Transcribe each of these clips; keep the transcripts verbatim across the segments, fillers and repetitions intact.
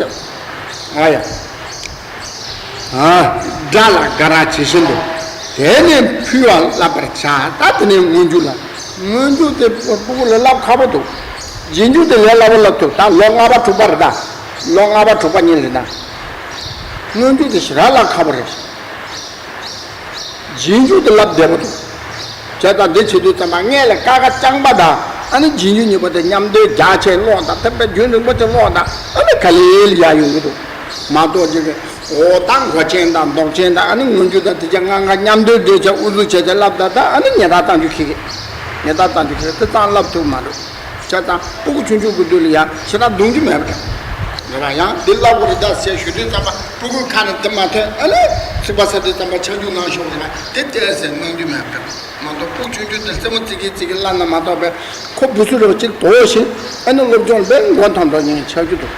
ཨ་ཡ། ཨ། སྒྲ་ལ་དགའ་ར་ཇི་བཞིན་དུ། དེ་ནས་ཕུལ་བ་བསླབ་པར་བྱ། ད་དེ་ནས་སྔོན་འཇུག་ལ། སྔོན་འཇུག་དེ་སྤུ་གུ་ལ་བསླབ་ཁག་པོ་འདུག་རྗེས་འཇུག་དེ་ལས་སླ་པོ་བསླབ་ཐུབ། ད་ལོ་ལྔ་པ་དྲུག་པ་རེད་ད། ལོ་ལྔ་པ་དྲུག་པ་གཉིས་རེད་ད། སྔོན་འཇུག་དེ་ཞེ་དྲག་བསླབ་ཁག་པོ་རེད། རྗེས་འཇུག་དེ་ལབ་བདེ་པོ་འདུག་བྱས་ཙང་འདི་བྱེད་དུས་ཙམ་པ་སྔས་ལ་ཀ་ཁ་རྐྱང་པ་དང་ཨ་ནི་རྗེས་འཇུག་གཉིས་པོ་དེ་མཉམ་དུ་རྒྱག་བྱས་ཀློག་དང་། ཐེབས་པའི་རྒྱུན་རིང་པོ་དེ་ཀློག་དང་། ཨ་ནི་ག་ལེ་ལེ་ཡར་ཡོང་གི་འདུག་མ་གཏོགས་ཅིག་གི་འོ་ད་མགོ་ཅན་དང་མདོག་ཅན་དང་ཨ་ནི་སྔོན་འཇུག་དང་དེ་ཅག་ལྔ་ལྔ་མཉམ་དུ་བསྡད་བྱས་ཨུ་ཚུགས་བྱས་བྱས་ལབ་ད། ད་ཨ་ནི་ཉེས་དག་གཏང་རྒྱུ་ཁེ་གི། ཉེས་དག་གཏང་རྒྱུ་ཁེ་གི། དེ་ཙང་ལབ་ཐུབ་མ་འདུག་བྱས་ཙང་སྤུ་གུ་ཆུང་ཆུང་གི་དུས་ལ་ཡང་ཞེ་དྲག་རྡུང་རྒྱུ་མེད་པ་འདྲ། རེད་པ། ཡང་འདི་བསླབ་དགོས་རེད་ད་ཟེར་ཞུ་དུས་ཙམ་པ་སྤུ་གུའི་ཁ་ནས་འདི་མ་ཐོན། ཨ་ནི་ཚིག་པ་ཟེར་དུས་ཙམ་པ་ཆག་རྒྱུ་ནང་ཤོག་རེད་པ། དེ་ལྟས་ཟེར་གནང་རྒྱུ་མེད་པ་འདྲ། མ་གཏོགས་སྤུ་གུ་ཆུང་ཆུང་དེ་རྩེད་མོ་རྩེ་གི་རྩེ་གི་བསླབ་ན་མ་གཏོགས་པས་ཁོ་བུ་ཚུ་རེ་བ་གཅིག་དོགས་ཤིང་ཨ་ནི་སློབ་སྦྱོང་ལ་དཔེ་མགོ་འཐོམ་འགྲོ་ཉེན་ཆག་རྒྱུ་འདུག་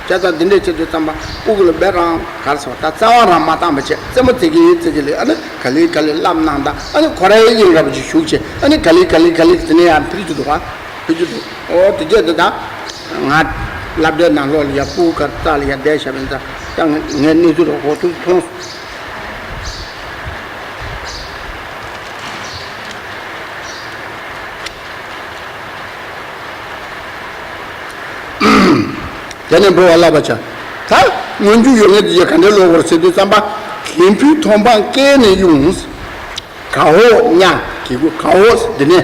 བྱས་ཙང་འདི་འདྲས་བྱེད་དུས་ཙམ་པ་སྤུ་གུ་ལ་དཔེ་རང་ག་རེ་ཟེར་བ། ད་རྩ་བ་རང་མ་བཏང་བ་བྱས། རྩེད་མོ་རྩེ་གི་རྩེ་གི་ལས་ཨ་ནི་ག་ལེ་ག་ལེ་བསླབ་གནང་དང་། ཨ་ནི་ཁོ་རའི་དབྱིངས་འདྲ་པོ་ཅིག་ཞུགས་བྱས། ཨ་ནི་ག་ལེ་ག་ལེ་ག་ལེ་དེ་ནས་ཡང་འཕེལ་རྒྱུ་འདུག་ག་འཕེལ་རྒྱུ་འདུག་འོ་དེ་རྗེས་དེ་ད་ང་སློབ་གྲྭའི་ནང་ལོགས་ལ་ཡ་སྤུ་གུ་གར་རྩ་ལ་ཡ་བསྡད་བཞག་པ་ཡིན་ཙང་། ད་ངས་གནས་ཚུལ་རོ་ཧོ་ཐུག་མཐོང་། དེ་ནས་འབུལ་བ་བསླབ་པར་བྱ། ད་སྔོན་འཇུག་ཡོད་མཁན་དེ་ཡང་ག་འདྲའི་ཀློག་དགོས་ཟེར་དུས་ཙམ་པ། གན་ཕུད་མཐོང་སྤང་སྐད་ནས་དབྱུང་། ག་འོག་ཉ་གི་གུ། ག་འོག་འདི་ནས།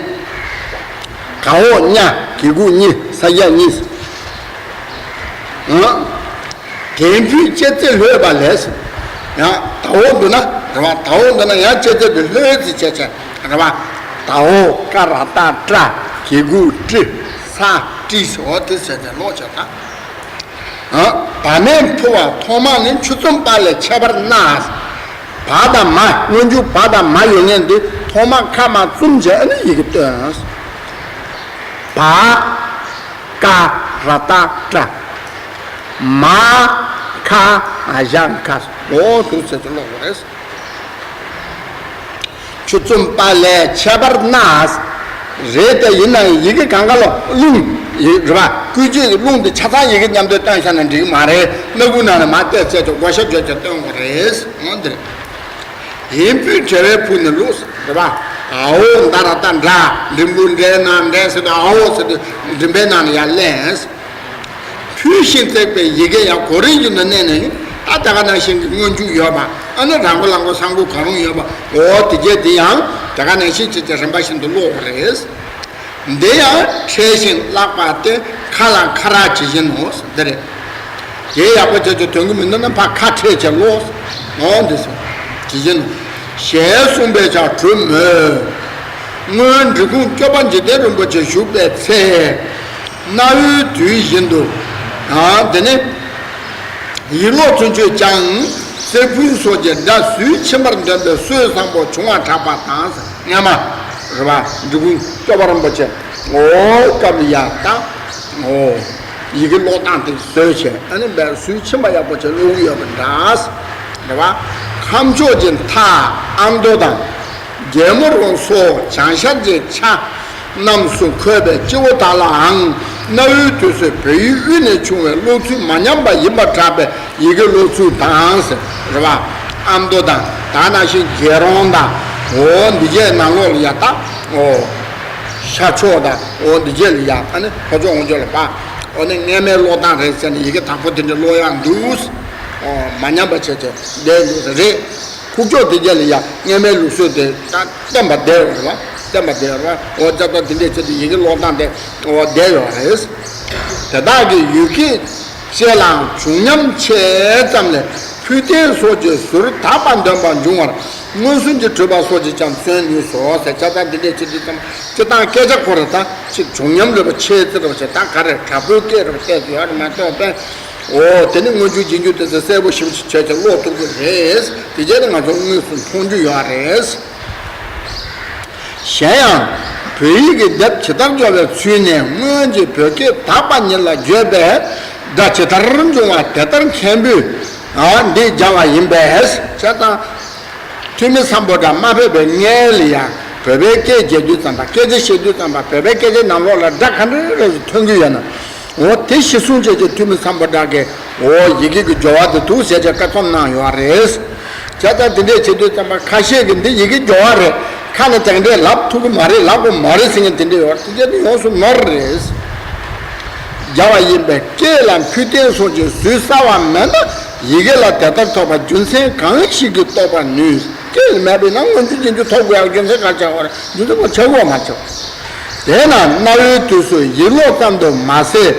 ག་འོག་ཉ་གི་གུ་གཉི། ས་ཡ་གཉིས། ཨང་། གན་ཕུད་ལྕེ་རྩེ་ལྷོད་པ་ལས། ཡང་ད་འོག་འདུག་ན་རེད་པ། ད་འོག་འདུག་ན་ཡང་ལྕེ་རྩེ་དེ་ལྷོད་ཙི་བྱས་བྱས་རེད་པ། ད་འོག་ཀ་ར་བཏགས་ཀྲ་གི་གུ་ཀྲི། ས་ཀྲི་ཟེར། འོ་དེ་ཟེར་ཏེ་ཀློག་བྱ་ད། ཨ། བ་མེད་འཕུ་བ་ཐོག་མ་ནི་ཆུ་བཙུམ་པ་ལས་ཁྱད་པར་སྣ། བ་དང་མ། སྔོན་འཇུག་བ་དང་མ་ཡོད་མཁན་དེ་ཐོག་མ་ཁ་མ་བཙུམ་བྱས་ཨ་ནི་ཡི་གེ་བཏོན། བ། ཀ་ར་བཏགས་ཀྲ། མ། ཁ། ཨ་ཞ་ཁ། འོ་དེ་ཟེར་ཏེ་ཀློག་དགོས་རེད། ཆུ་བཙུམ་པ་ལས་ཁྱད་པར་སྣ། རེད་དེ་ཡིན་ནའང་ཡི་གེ་གང་ག་ལ་རླུང་ཡིག་རེད་པ། བཀོལ་སྤྱོད་ཀྱི་རླུང་དེ་ཆ་ཚང་ཡི་གེ་མཉམ་དུ་བཏོན་བཞག་ན་འགྲིག་གི་མ་རེད། སྣ་ཁུག་ནང་ནས་མར་བལྟས་ཚད་ཀྱི་བགོ་བཤའ་བརྗོད་ཀྱང་བཏོན་དགོས་རེད། འོ་འདིར། འོན་ཕུད་བྲལ་བའི་ཕུ་ནི་ལུགས་རེད་པ། འ་འོག་འདྲ་ར་བཏགས་འདྲ། འགྲེང་བུ་འདྲའི་ནང་འདྲ་ཟེར་དུས་འ་འོག་ཟེར་དུས་མགྲིན་པའི་ནང་ནས་ཡར་ལེན། ཕུལ་ཞིང་བརྩེགས་པའི་ཡི་གེ་ཡང་གོ་རིམ་གྱི་ནང་གནས་ནས་ཡོད། ད་ད་ག་ནང་བཞིན་གྱི་སྔོན་འཇུག་ཡོད་པ། ཨ་ནི་ར་མགོ་ལ་མགོ་ས་མགོ་གང་རུང་ཡོད་པ། འོ་དེ་རྗེས་དེ་ཡང་ད་ག་ནང་བཞིན་བྱས་ཀྱི་རིམ་པ་བཞིན་དུ་ཀློག་དགོས་རེད། འདི་ཡང་འཕྲལ་ཞིང་བཀླག་པ་སྟེ་ཁ་ལ་ཁ་ར་ཇི་བཞིན་ནོ། འདི་རེད། དེ་ཡག་པོ་བྱས་ཀྱི་དོན་གྱི་མི་འདུག་ན་ཕར་ཁ་འཕྲལ་བྱས་ཀློག་འོ་འདི་ཟེར། ཇི་བཞིན་ནོ། ཞེས་གསུངས་པས་ཀྱང་གྲུབ་མོད། སྔོན་འབྲི་གུང་སྐྱོབ་པ་འཇིག་རྟེན་རིན་པོ་ཆེ་བཞུགས་པའི་ཚེ། གནའ་བོའི་དུས་བཞིན་དུ། ཨ། དེ་ནས་ཡིག་ཀློག་ཚུན་ཆོད་ཀྱང་གསེར་ཕུད་སོགས་ཀྱི་སྒྲ་ཟུལ་ཕྱིན་པར་འདོན་པའི་སྲོལ་བཟང་པོ་བྱུང་བར་གྲགས་པ་དང་། སྔ་མ་རེད་པ། འབྲི་གུང་སྐྱོབ་པ་རིན་པོ་ཆེ་འོ་སྐབས་ལ་ཡ་ད་འོ་ཡི་གེ་ཀློག་སྟངས་དེ་བཟོས་བྱས། ཨ་ནི་བས་ཟུལ་ཕྱིན་པ་ཡག་པོ་བྱས་ཀློག་གི་ཡོད་པ་འདྲ། རེད་པ། ཁ་མཆོག་གི་མཐའ་ཨ་མདོ་དང་། རྒྱལ་མོ་རང་སོགས་བྱང་ཤར་གྱི་ཆ་རྣམས་སུ་འཁོད་པའི་སྤྱི་བོ་དག་ལའང་གནའ་བོའི་དུས་སུ་བོད་ཡིག་དབུས་ནས་བྱུང་བའི་ཀློག་ཚུལ་མ་ཉམས་པ་ཡིན་པར་གྲགས་པའི་ཡི་གེ་ཀློག་ཚུལ་དང་ཟེར། རེད་པ། ཨ་མདོ་དང་ད་ནང་བཞིན་རྒྱལ་རོང་དང་། འོ་འདི་གའི་ནང་ལོགས་ལ་ཡ་ད། འོ་ཤར་ཕྱོགས་དང་། འོ་འདི་གའི་ལ་ཡ་ཨ་ནི་ལྷོ་ཕྱོགས་ངོས་ཕྱོགས་ལ་པ། འོ་ནི་སྔ་མའི་ཀློག་སྟངས་རེད་ཟེར་ནས་ཡི་གེ་དག་པོ་དེ་འདྲ་ཀློག་ཡག་འདུག་འོ་མ་ཉམས་པ་བྱས་བྱས་བསྡད་འདུག་ཟེར་རེད། ཁུག་ཀྱོག་དེ་རྒྱ་ལ་ཡ་སྔ་མའི་ལུགས་སྲོལ་དེ་ད་བསྟན་པ་བསྡད་ཡོད་རེད་པ། བསྟན་པ་བསྡད་ཡོད་རེད་པ། འོ་ལྕགས་ཐོག་དེ་འདྲས་བྱས་ཏེ་ཡི་གེ་ཀློག་སྟངས་དེ་འོ་བསྡད་ཡོད་རེད། དེ་དག་གི་ཡུལ་སྐད་བཅས་ལའང་བྱུང་ཉམས་ཆེ་ཙམ་ལས་ཕུད་རྟེན་སོགས་ཀྱི་ཟུར་དག་པ་འདོན་པ་འབྱུང་བར་མངོན་སུམ་གྱིས་གྲུབ་པ་སོགས་ཀྱིས་ཀྱང་མཚོན་ནུས་སོ་ཟེར། ལྕགས་ཐོག་དེ་འདྲས་བྱས་ཏེ་ཙམ་སྤྱིར་བཏང་སྐད་ཆ་ཁོ་ར་ད་ཅིག་བྱུང་ཉམས་རེད་པ། ཆེ་ཙི་རེད་པ་ཞེ་ད་ག་རེ་དྲག་པོའི་སྐད་རེད་པ། བལྟས་ཡོད་རེད་མ་གཏོགས་པས། འོ་དེ་ནི་སྔོན་འཇུག་རྗེས་འཇུག་དེ་ཚོ་གསལ་པོ་ཞིབ་ཅིག་བྱས་ཀྱང་ཀློག་ཐུབ་ཀྱི་རེད། དེ་རྗེས་ནི་ང་ཚོ་དངོས་སུ་མཐོང་རྒྱུ་ཡོད་རེད། གཞན་ཡང་བོད་ཡིག་གི་སྡེབ་ཇི་ལྟར་སྦྱོར་བའི་ཚུལ་ནས་སྔོན་གྱི་བོད་སྐད་དག་པ་ཉིད་ལ་བརྗོད་པའི་སྒྲ་ཇི་ལྟར་འབྱུང་བ་དེ་ལྟར་མཁན་པོས་འདི་སྦྱར་བ་ཡིན་པས། བྱས་ཙང་ཐོན་མི་སམ་བྷོ་ཊ་མ་ཕེབས་པའི་སྔོན་ལ་ཡང་བོད་པའི་སྐད་རྒྱག་དུས་ཙམ་པ། སྐད་ཆ་བཤད་དུས་ཙམ་པ། བོད་པའི་སྐད་ཆའི་ནང་ལོགས་ལ་སྒྲ་ག་འདྲ་རེ་ཐོན་གྱི་ཡོད་ན། འོ་དེ་གཞི་བཟུང་བྱས་ཀྱི་ཐོན་མི་སམ་བྷོ་ཊ་གི་ འོ་ཡི་གེ་གི་སྦྱོར་བ་དེ་འདུག་ཟེར་བྱས་བཀའ་རྩོམ་གནང་ཡོད་རེད། བྱས་ཙང་དེ་འདྲས་བྱེད་དུས་ཙམ་པ་ཁ་ཤས་ཀྱིས་འདི་ཡི་གེ་སྦྱོར་བ་རེད། ཁ་ནས་དེ་འདྲས་ལབ་ཐུབ་ཀྱི་མ་རེད། ལབ་དགོས་མ་རེད་ཟེར་མཁན་དེ་འདྲས་ཡོད་རེད། དེ་འདྲས་ནི་ཡོངས་སུ་ནོར་རེད། རྒྱལ་བ་ཡིན་པས་སྐད་ལ་མཐུ་ལྡན་སོགས་ཀྱི་གཟུགས་གསལ་བ་མེད་ན་ཡི་གེ་ལ་དེ་ལྟར་ཐོགས་པ་རྒྱུ་མཚན་གང་ཞིག་གིས་རྟོགས་པར་ནུས། སྐད་ལ་མེད་པས་ན་མངོན་བརྗོད་རྗེས་འཇུག་ཐོབ་དགོས་ཡག་རྒྱུ་མཚན་ག་རེ་ཆགས་པ་རེད། རྒྱུ་མཚན་ཁོ་ཆགས་དགོས་མ་ཆགས། དེས་ན་གནའ་བོའི་དུས་སུ་ཡིག་ཀློག་ཙམ་དུ་མ་ཟད།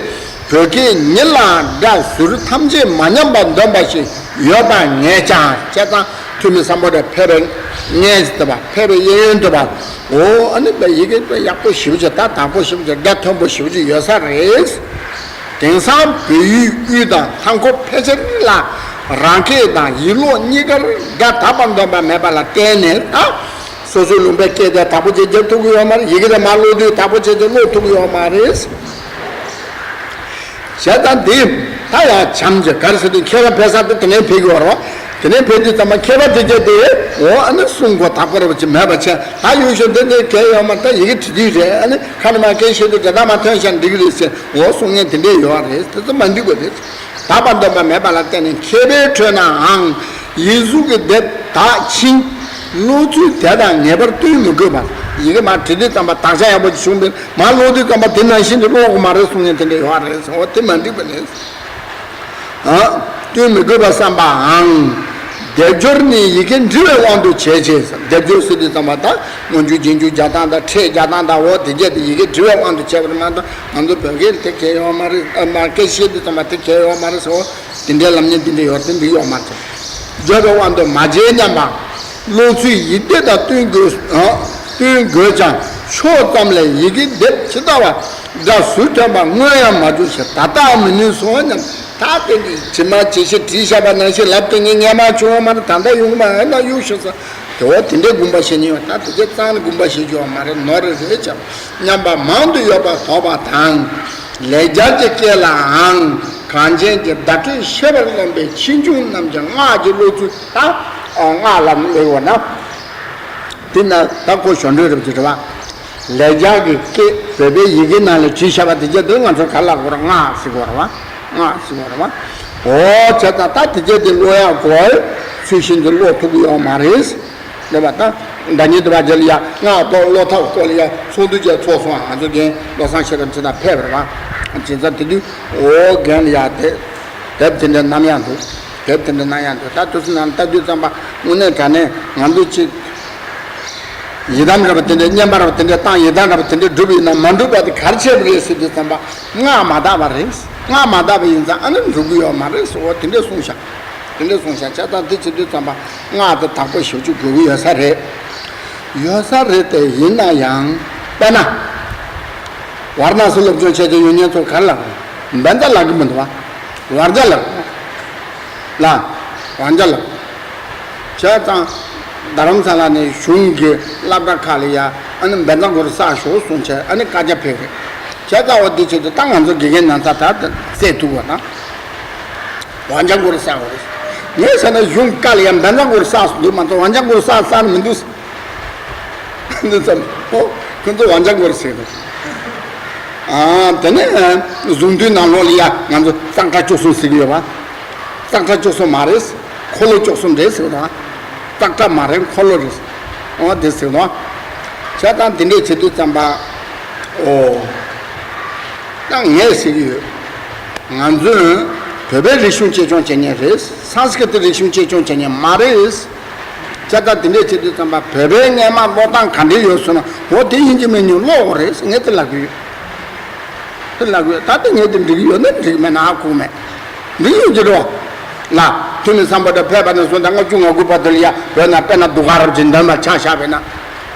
བོད་སྐད་ཉིད་ལའང་སྒྲ་ཟུར་ཐམས་ཅད་མ་ཉམས་པར་འདོན་པ་ཞིག་ཡོད་པར་ངེས་ཀྱང་། བྱས་ཙང་ཐོན་མི་སམ་བྷོ་ཊ་ཕེབས་པའི་སྔས་ཀྱི་དུས་པ། ཕེབས་པའི་གཡས་གཡོན་དུས་པ། འོ་ཨ་ནི་པའི་ཡི་གེ་པའི་ཡག་པོ་ཞེ་པོ་ཅིག་ད་དག་པོ་ཞེ་པོ་ཅིག་སྒྲ་མཐོན་པོ་ཞེ་པོ་ཅིག་ཡོད་ས་རེད། དེང་སང་བོད་ཡུལ་དབུས་དང་མཐའ་འཁོབ་ཕལ་ཆེར་ལ་རང་སྐད་དང་ཡིག་ཀློག་གཉིས་ཀར་སྒྲ་དག་པར་འདོན་པ་མེད་པ་ལ་བརྟེན་ནས། ད་སོ་སོའི་ལུང་པའི་སྐད་དེ་དག་པོ་ཅིག་རྒྱབ་ཐུབ་ཀྱི་ཡོད་མ་རེད། ཡི་གེ་དེ་མར་ཀློག་དུས་དག་པོ་ཅིག་ཀློག་ཐུབ་ཀྱི་ཡོད་མ་རེད། བྱས་ཙང་འདི་ད་ཡང་བྱམས་ཀྱི་ག་རེ་ཟེར་དུས་མཁས་པ་ཕེབས་ས་དེ་དེ་ནས་ཕེབས་ཀྱི་ཡོད་རེད་བ། དེ་ནས་ཕེབས་དུས་ཙམ་པ་མཁས་པ་དེ་གྱད་དེ་འོ་ཨ་ནི་གསུང་གོ་དག་པོ་རེ་བ་ཅིག་མེད་པ་བྱས། ད་ཡུལ་ཤོད་འདི་འདི་གལ་ཡོད་མ་རེད། ད་ཡི་གེ་བྲིས་དུས་རེད། ཨ་ནི་ཁ་ནས་མར་སྐད་བཤད་དུས་འདྲ་ད་མ་ཐོན་ཤག་འགྲིག་གི་རེད་ཟེར་འོ་གསུང་མཁན་དེ་འདྲས་ཡོད་རེད། དེ་ཚོ་མ་འགྲིག་པ་རེད། དག་པར་འདོན་པ་མེད་པ་ལ་བརྟེན་ནས་མཁས་པའི་ཁྲོད་ནའང་ཡིག་གཟུགས་ཀྱི་དེབ་དག་ཕྱིན། ཀློག་ཚུལ་དེ་དང་ངེས་པར་བསྟུན་མི་དགོས་པར་ཡི་གེ་མར་བྲིས་དུས་ཙམ་པ་དག་ཆ་ཡག་པོ་ཞིག་བྱུང་བས་མར་ཀློག་དུས་ཙམ་པ་དེ་ནང་བཞིན་དུ་ཀློག་དགོས་མ་རེད་གསུང་མཁན་དེ་འདྲ་ཡོད་རེད། འོ་དེ་མ་འགྲིག་པ་རེད། ཨ། བསྟུན་མི་དགོས་པར་བསམ་པའང་། སྡེབ་སྦྱོར་ནི་ཡི་གེ་འབྲི་བའི་དབང་དུ་བྱས་ཆེ། སྡེབ་སྦྱོར་ཟེར་དུས་ཙམ་པ་ད་སྔོན་འཇུག་རྗེས་འཇུག་རྒྱག་སྟངས་དང་ཕྲད་རྒྱག་སྟངས་དང་འོ་དེ་གྱད་དེ་ཡི་གེ་འབྲི་བའི་དབང་དུ་བྱས་པ་རེད་མ་གཏོགས་ང་ཚོ་བོད་སྐད་དེ་གལ་ཡོད་མ་རེད། ཨ་མ་སྐད་བཤད་དུས་ཙམ་པ་དེ་གལ་ཡོད་མ་རེད་ཟེར། འོ་དེ་འདྲའི་ལམ་ཉན་དེ་འདྲ་ཡོད་དེ་འགྲིག་ཡོད་མ་རེད། སྦྱོར་བའི་དབང་དུ་མ་བྱས་སྙམ་པ། ཀློག་ཚུལ་ཡིག་སྡེབ་དང་བསྟུན་དགོས། ཨ། བསྟུན་དགོས་ཀྱང་ཕྱོགས་ཙམ་ལས་ཡི་གེ་སྡེབ་ཇི་ལྟ་བ་སྒྲ་ཟུར་ཐོན་པ་སྔོན་ཡང་མ་བྱུང་ཞིང་ད་ལྟའང་མི་ནུས་སོ་སྙམ། ད་དེ་ནི་ཇི་མ་ཇི་བཞིན་བྲིས་བཞག་པ་ནང་བཞིན་ལབ་དེ་ངས་སྔོན་མ་བྱུང་བ་མ་རེད། ད་ལྟ་ཡོང་མ་ཡིན་ན་གཡུག་ཤོག་ཟེར། དེ་འོ་དེ་འདྲའི་དགོངས་པ་བཞེས་ཉེན་ཡོད། ད་དེ་གྱད་རྩ་ནས་དགོངས་པ་བཞེས་རྒྱུ་ཡོད་མ་རེད། ནོར་རེ་རེད་ཀྱང་སྙམ་པ་མང་དུ་ཡོད་པ་དོགས་པ་དང་། ལེགས་སྦྱར་གྱི་སྐད་ལའང་གངས་ཅན་གྱི་བརྡ་སྤྲོད་ཤེས་པར་རློམ་པའི་ཕྱིས་འབྱུང་རྣམས་ཀྱི་སྔགས་ཀྱི་ཀློག་ཚུལ་དང་། ཨ། སྔགས་ལ་ལེགས་འོ་ན། དེ་ན་ད་ཁོ་གཞོན་འགྲོས་རབ་ཀྱི་རེད་བ། ལེགས་སྦྱར་གྱི་སྐད་བོད་པའི་ཡི་གེ་ནང་ལ་བྲིས་བཞག་པ་དེ་གྱད་དེ་ང་ཚོ་ག་ལ་གོ་ར་སྔགས་ཟེར་གོ་ར་བ། སྔགས་ཟེར་གོ་ར་བ། འོ་བྱས་ཙང་ད་དེ་གྱད་དེ་ཀློག་ཡག་གོ་ཚུལ་བཞིན་དུ་ཀློག་ཐུབ་ཀྱི་ཡོད་མ་རེད། ལེགས་པ་དང་། ཟླ་ཉིན་དུ་བ་རྒྱལ་ཡ་སྔགས་ཐོག་ཀློག་ཐབས་སྐོར་ལ་ཡ་ཚོགས་འདུ་བཅས་ཚོགས་སོང་། ང་ཚོ་རྒན་བློ་བཟང་ཤེས་རབ་ཅིག་དང་ཕེབས་པ་རེད་བ། བྱས་ཙང་དེ་དུས་འོ་རྒན་ལ་ཡ་དེ་དེབ་དེ་འདྲ་བསྣམས་ཡག་འདུག་དེབ་དེ་འདྲ་བསྣམས་ཡག་འདུག་ད་དུས་སུ་ནང་ལྟ་དུས་ཙམ་པ་དངོས་གནས་དྲང་གནས་ང་ཚོ་ཅིག་ཡི་དམ་ར་བ་དེ་འདྲ་བསྙེན་པ་ར་བ་དེ་འདྲ་བཏང་། ཡི་དམ་ར་བ་དེ་འདྲ་སྒྲུབ་ཡིན་ན་མ་འགྲུབ་པ་དེ་ག་རེ་བྱས་པ་རེད་ཟེར་དུས་ཙམ་པ་སྔགས་མ་དག་པ་རེད། སྔགས་མ་དག་པ་ཡིན་ཙང་ཨ་ནི་འགྲུབ་ཀྱི་ཡོད་མ་རེད་ཟེར་འོ་དེ་འདྲ་གསུངས་ཤག་དེ་འདྲ་གསུངས་ཤག་བྱས་ཙང་དེ་བྱེད་དུས་ཙམ་པ་སྔགས་དེ་དག་པོ་ཞེ་པོ་ཅིག་དགོས་ཀྱི་ཡོད་ས་རེད། ཡོད་ས་རེད་དེ་ཡིན་ན་ཡང་དཔེར་ན། ཝཱ་ར་ཎ་སི་སློབ་སྦྱོང་བྱས་ཏེ་ཡོང་མཁན་ཚོ་ག་རེ་ལབ། བཛྲ་ལབ་ཀྱི་མི་འདུག་བ། ཝཛྲ་ལབ། ལ། བཛྲ་ལབ། བྱས་ཙང་། རྡ་རམ་ས་ལ་ནས་གཞུང་གི་སློབ་གྲྭ་ཁག་ལ་ཡ་ཨ་ནི་བཛྲ་གུ་རུ་བསགས་ཤོག་གསུངས་བྱས་ཨ་ནི་བཀའ་རྒྱ་ཕེབས་རེད། བྱས་ཙང་འོ་དེ་བྱེད་དུས་ད་ང་ཚོ་དགེ་རྒན་ན་ཚ་ད་བཙལ་ཐུབ་པ་དང་། བཛྲ་གུ་རུ་བསགས་པ་རེད། ངས་བྱས་ན་གཞུང་བཀའ་ལ་ཡང་བཛྲ་གུ་རུ་བསགས་སུ་འདུག་མ་གཏོགས་བཛྲ་གུ་རུ་བསགས་བསགས་ནི་མི་འདུག་འདི་ཙམ། ཨོ། ཁོ་ཚོ་བཛྲ་གུ་རུ་ཟེར་འདུག་ཨ། དེ་ནས་གཟུངས་འདུས་ནང་ལོགས་ལ་ཡ་ང་ཚོ་ཙཀྲ་བཅུ་གསུམ་ཟེར་གྱི་ཡོད་པ། ཙཀྲ་བཅུ་གསུམ་མ་རེད། འཁོར་ལོ་བཅུ་གསུམ་རེད་ཟེར་བ་དང་། ཙཀྲ་མ་རེད། འཁོར་ལོ་རེད། ཨོ་དེ་ཟེར་བ། བྱས་ཙང་དེ་འདྲས་བྱེད་དུས་ཙམ་པ། ཨོ། ད་ངས་ཟེར་གྱི་ཡོད། ང་ཚོས་བོད་པའི་རིག་གཞུང་གཅེས་སྐྱོང་བྱེད་མཁན་རེད། སཾ་སྐྲྀ་ཏའི་རིག་གཞུང་གཅེས་སྐྱོང་བྱེད་མཁན་མ་རེད། བྱས་ཙང་དེ་འདྲས་བྱེད་དུས་ཙམ་པ་བོད་པའི་སྔས་མ་ཀློག་སྟངས་ག་འདྲས་ཡོད་ཟེར་ན་འོ་དེ་ཡིན་གཅིག་མིན་གཉིས་ཀློག་དགོས་རེད་ཟེར་ངས་དེ་ལབ་གི་ཡོད། དེ་ལབ་གི་ཡོད། ད་ལྟ་ངས་དེ་འགྲིག་གི་ཡོད་ན་འགྲིག་མེད་ན་ཨ་ཁུག་མེད། འགྲིག་ཡོད་ཀྱི་རེད་བ། ལ། ཐོན་མི་སམ་བྷོ་ཊ་ཕེབས་པ་ནས་བཟུང་སྟེ་ལྔ་བཅུ་ང་དགུ་བར་དུ་ལ་ཡ་བོད་ནང་དཔེར་ན་གདུགས་དཀར་རབ་ཀྱི་འདོན་པ་ཆ་བཞག་པས་ན།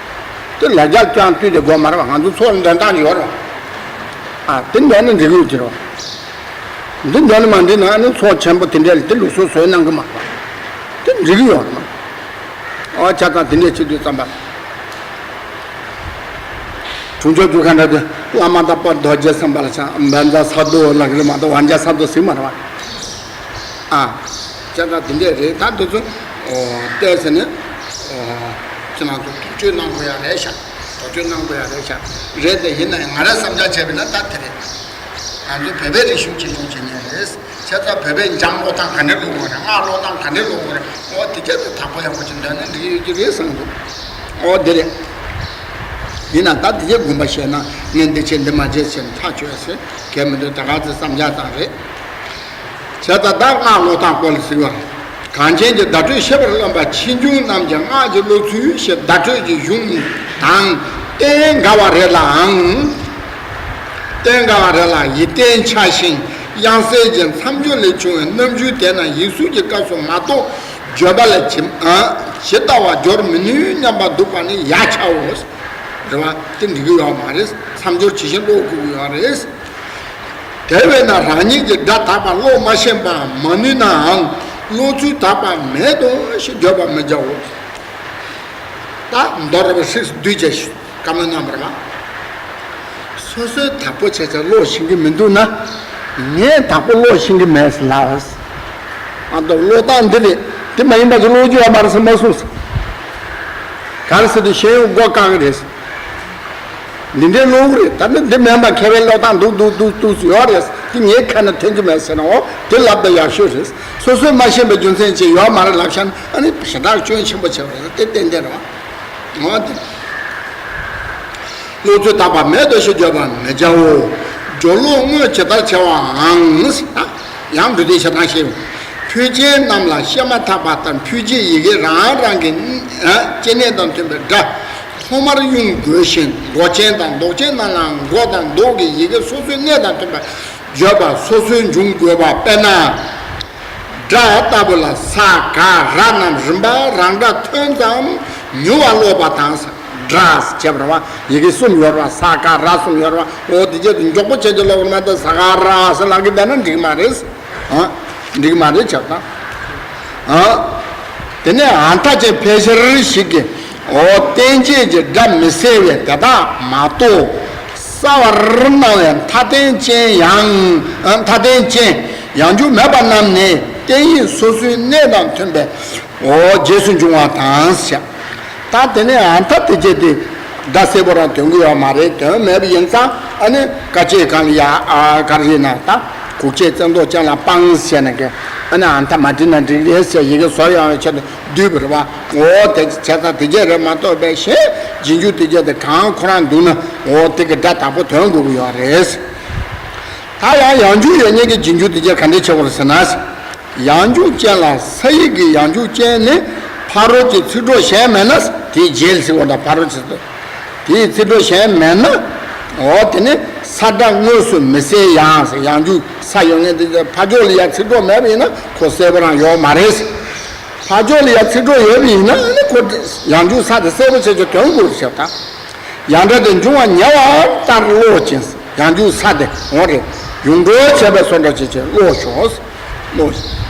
དེ་ལ་རྒྱ་ཅང་བཏུས་ཏེ་དགོས་མ་རེད་བ། ང་ཚོ་ཚོགས་འདོན་སྟངས་ཡོད་རེད་བ། ཨ། དེ་འདོན་ན་འགྲིག་གི་ཡོད་ཀྱི་རེད་བ། འདི་འདོན་ནས་མ་འགྲིག་ན་ཨ་ནི་ཚོགས་ཆེན་པོ་དེ་འདྲས་ལ་དེ་ལུགས་སྲོལ་བཟོས་གནང་གི་མ་རེད། དེ་འགྲིག་གི་ཡོད་རེད། ཨོ་ཆ་ཚང་དེ་འདྲས་བྱེད་དུས་ཙམ་པ། དྲུང་ཆོས་རྒྱུ་ཁ་འདྲ་དེ་བླ་མ་དང་པོ་རྡོ་རྗེ་སེམས་དཔའ་ལ་ཆ་བཛྲ་ས་རྡོ་ལ་གི་མ་གཏོགས་བཛྲ་ས་རྡོ་ཟེར་མ་རེད་བ། ཨ། ཆ་ཚང་དེ་འདྲས་རེད། ད་དེ་ཚོ་ཨོ་བལྟས་ཟེར་ནས་ཨོ་ཁྱེད་རང་ཚོ་དོགས་གཅོད་གནང་དགོས་ཡ་རེད་ཤག་དོགས་གཅོད་གནང་དགོས་ཡ་རེད་ཤག་རེད་དེ་ཡིན་ན་ཡང་ང་རང་བསམ་འཆར་བྱས་པ་ཡིན་ན་ད་དེ་རེད། ང་ཚོ་བོད་པའི་རིག་གཞུང་གཅེས་སྐྱོང་བྱེད་མཁན་རེད། ཁྱེད་ཚོ་བོད་པའི་འཇམ་ཀློག་སྟངས་ག་འདྲས་ཀློག་དགོས་རེད། སྔགས་ཀློག་སྟངས་ག་འདྲས་ཀློག་དགོས་རེད། ཨོ་དེ་གྱད་དུ་དྭགས་པོ་ཡག་པོ་ཅིག་འདོན་ན་འགྲིག་ཡོད་ཀྱི་རེད་བསམ་འདུག་ཨོ་དེ་རེད། ཡིན་ན་ད་དེ་གྱད་དགོངས་པ་བཞེས་ན་ངས་འདི་བྱེད་འདི་མ་བྱེད་ཟེར་ནས་ཐག་ཆོད་ཟེར་གལ་མི་འདུག་ད་ག་ཚོད་བསམ་འཆར་ཙམ་རེད། བྱས་ཙང་ད་སྔགས་ཀློག་སྟངས་སྐོར་ལ་ཟེར་བ། གངས་ཅན་གྱི་བརྡ་སྤྲོད་ཤེས་པར་རློམ་པ་ཆོས་སྐྱོང་རྣམས་ཀྱི་སྔགས་ཀྱི་ཀློག་ཚུལ་ཞེས་བརྡ་སྤྲོད་ཀྱི་གཞུང་དང་རྟེན་འགལ་བ་རེ་ལའང་། རྟེན་འགལ་བ་རེ་ལ་ཡིད་བརྟན་འཆའ་ཞིང་དབྱངས་གསལ་གྱི་མཚམས་སྦྱོར་ལས་བྱུང་བའི་རྣམ་འགྱུར་དེ་རྣམས་ཡིག་གཟུགས་ཀྱི་སྐབས་སུ་མ་གཏོགས་བརྗོད་པ་ལ་ཇི་ཨ་ཇི་ལྟ་བ་སྦྱོར་མི་ནུས་སྙམ་པ་འདུག་པ་ནི་ཡ་ཆའོ། རེད་བ། དེ་འགྲིག་གི་ཡོད་མ་རེད། མཚམས་སྦྱོར་ཇི་བཞིན་ཀློག་དགོས་ཀྱི་ཡོད་རེད། དེ་བས་ན་རང་ཉིད་ཀྱིས་སྒྲ་དག་པ་ཀློག་མ་ཤེས་པ་མ་ནུས་ནའང་ཀློག་ཚུལ་དག་པ་མེད་དོ་ཞེས་བརྗོད་པར་མི་བྱའོ། ད་མདོ་རབ་ཧྲིགས་སུ་བསྡུས་བྱས་ཤིག་བཀའ་མོལ་གནང་བ་རེད་བ། སོ་སོའི་དྭགས་པོ་བྱས་ཙང་ཀློག་ཤེས་ཀྱི་མི་འདུག་ན། ངས་དྭགས་པོ་ཀློག་ཤེས་ཀྱི་མེད་ཟེར་ལབ། ཨ་མདོ་ཀློག་སྟངས་འདི་རེད། འདི་མ་ཡིན་པ་ཅིག་ཀློག་རྒྱུ་ཡོད་མ་རེད་ཟེར་མ་གསུངས་ཟེར། ག་རེ་ཟེར་དུས་ཤེས་ཡོན་མགོ་བཀག་གི་རེད་ཟེར། འདི་འདྲའི་ཀློག་གི་རེད། ད་ནི་འདི་མིན་པ་མཁས་པའི་ཀློག་སྟངས་འདུག་འདུག་འདུག་འདུག་ཡོད་རེད། འདི་ངའི་ཁ་ནས་ཐོན་གྱི་མེད་ཟེར་ན། འོ་དེ་ལབ་ད་ཡག་ཤོས་རེད། སོ་སོས་མ་ཤེས་པའི་རྒྱུ་མཚན་ཅིག་ཡོད་མ་རེད་ལབ་ཤག་ན་ཨ་ནི་ཞེ་དྲག་སྐྱོན་ཆེན་པོ་ཆེ་བ་རེད། དེ་ཏན་ཏན་རེད་བ། འོ་དེ། ཀློག་ཚུལ་དག་པ་མེད་དོ་ཞེས་བརྗོད་པར་མི་བྱའོ། སྦྱོར་ཀློག་དངོས་ཇི་ལྟར་བྱ་བའང་། ཡང་འབྲུ་དོན་ཆ་ཚང་ཤེས། ཕུལ་ཅན་རྣམས་ལ་བཤད་མ་ཐག་པ་ལྟར་ཕུལ་བྱའི་ཡི་གེ་རང་རང་གི་སྐྱེ་གནས་དང་མཐུན་པའི་སྒྲ་ཐོག་མར་དབྱུང་དགོས་ཤིང་འགོག་ཅན་དང་འདོགས་ཅན་རྣམས་ལའང་འགོག་དང་འདོགས་ཀྱི་ཡི་གེ་སོ་སོའི་གནས་དང་མཐུན་པར་བརྗོད་པ་སོ་སོའི་འབྱུང་དགོས་པ། དཔེར་ན། སྒྲ་ལྟ་བུ་ལ་ས་ག་ར་རྣམས་རིམ་པ་རང་སྒྲ་ཐོན་ཙམ་མྱུར་བར་ཀློག་པ་དང་། སྒྲ་ཟེར་བྱས་པ་རེད་བ། ཡི་གེ་གསུམ་ཡོད་རེད་བ། ས་ག་ར་གསུམ་ཡོད་རེད་བ། འོ་དེ་རྗེས་དུ་མགྱོགས་པོ་བྱས་ཀྱི་ཀློག་པ་མ་གཏོགས་ས་ག་ར་ཟེར་ལབ་ཀྱི་བསྡད་ན་འགྲིག་མ་རེད། ཨ། འགྲིག་མ་རེད་བྱས་ཙང་། ཨ། དེ་ནས་ཨ་མཐའ་ཅན་ཕལ་ཆེར་ཞིག་གིས། འོ་རྟེན་བཅས་ཀྱི་སྒྲ་མི་གསལ་བས་དེ་དག་མ་གཏོགས་གསལ་བར་སྣང་བའི་མཐའ་རྟེན་ཅན་ཡང་། ཨ། མཐའ་རྟེན་ཅན་ཡང་འཇུག་མེད་པ་རྣམས་ནི་རྟེན་ཡིག་སོ་སོའི་གནས་དང་མཐུན་པའི། འོ་རྗེས་སུ་འབྱུང་བ་དང་ཞེས། ད་དེ་ནས་ཨ་མཐའ་དེ་བཅད་དེ་སྒྲ་གསལ་པོ་རང་འདོན་གྱི་ཡོད་མ་རེད། དོན་མེད་པ་ཡིན་ཙང་ཨ་ནི་དཀའ་སྤྱད་གང་ལ་ཡ། ཨ། ག་རེ་ཡིན་ན་ད་གུག་ཅན་བཙན་ཐོག་ཅན་ལ་སྤངས་ཟེར་ནས་ཀྱི་ཨ་ནི་ཨ་མཐའ་མ་བྲིས་ན་འགྲིག་རེད་ཟེར་ཡི་གེ་བཟོ་ཡོང་བའི་ཆེད་དུ་བསྡུས་པ་རེད་བ། འོ་དེ་བྱས་ཙང་དེ་བཅད་རེད་མ་གཏོགས་པའི་གཞན་རྗེས་འཇུག་དེ་བཅད་དེ་གང་ཁོ་རང་འདུག་ན་འོ་དེ་གི་སྒྲ་དག་པོ་འདོན་དགོས་ཀྱི་ཡོད་རེད། ད་ཡང་ཡང་འཇུག་ཡོད་མཁན་གྱི་རྗེས་འཇུག་དེ་བཅད་ག་འདྲས་བྱེད་དགོས་རེད་ཟེར་ན། ཡང་འཇུག་ཅན་ལ་ས་ཡིག་གི་ཡང་འཇུག་ཅན་ནི་ཕ་རོལ་གྱི་ཚིག་གྲོགས་གཞན་མེད་ན། དེའི་རྗེས་ལ་ཟེར་བ་དང་ཕ་རོལ་གྱི་ཚིག་གྲོགས། དེའི་ཚིག་གྲོགས་གཞན་མེད་ན། འོ་དེ་ནི་ས་སྒྲ་དངོས་སུ་མི་གསལ་ཡང་ཟེར། ཡང་འཇུག་ས་ཡོད་ངེས་དེ་ཕ་ཕྱོགས་ལ་ཡང་ཚིག་གྲོགས་མེད་པ་ཡིན་ན་ཁོ་གསལ་པོ་རང་ཡོད་མ་རེད། ཕ་ཕྱོགས་ལ་ཡང་ཚིག་གྲོགས་ཡོད་པ་ཡིན་ན་ནི་ཁོ་ཡང་འཇུག་ས་དེ་གསལ་པོ་བྱས་ཀྱི་དོན་དགོས་ཞེས་དང་། ཡང་སྒྲ་དེ་འབྱུང་བ་ཉེ་བ་ལྟར་ཀློག་ཅིང་། ཡང་འཇུག་ས་དེ་འོ་རེད། ཡུངས་འབྲུ་བྱས་པའི་བཟོ་འདྲ་བྱས་བྱས་ཀློག་ཤོག་ཀློག་ཤོག་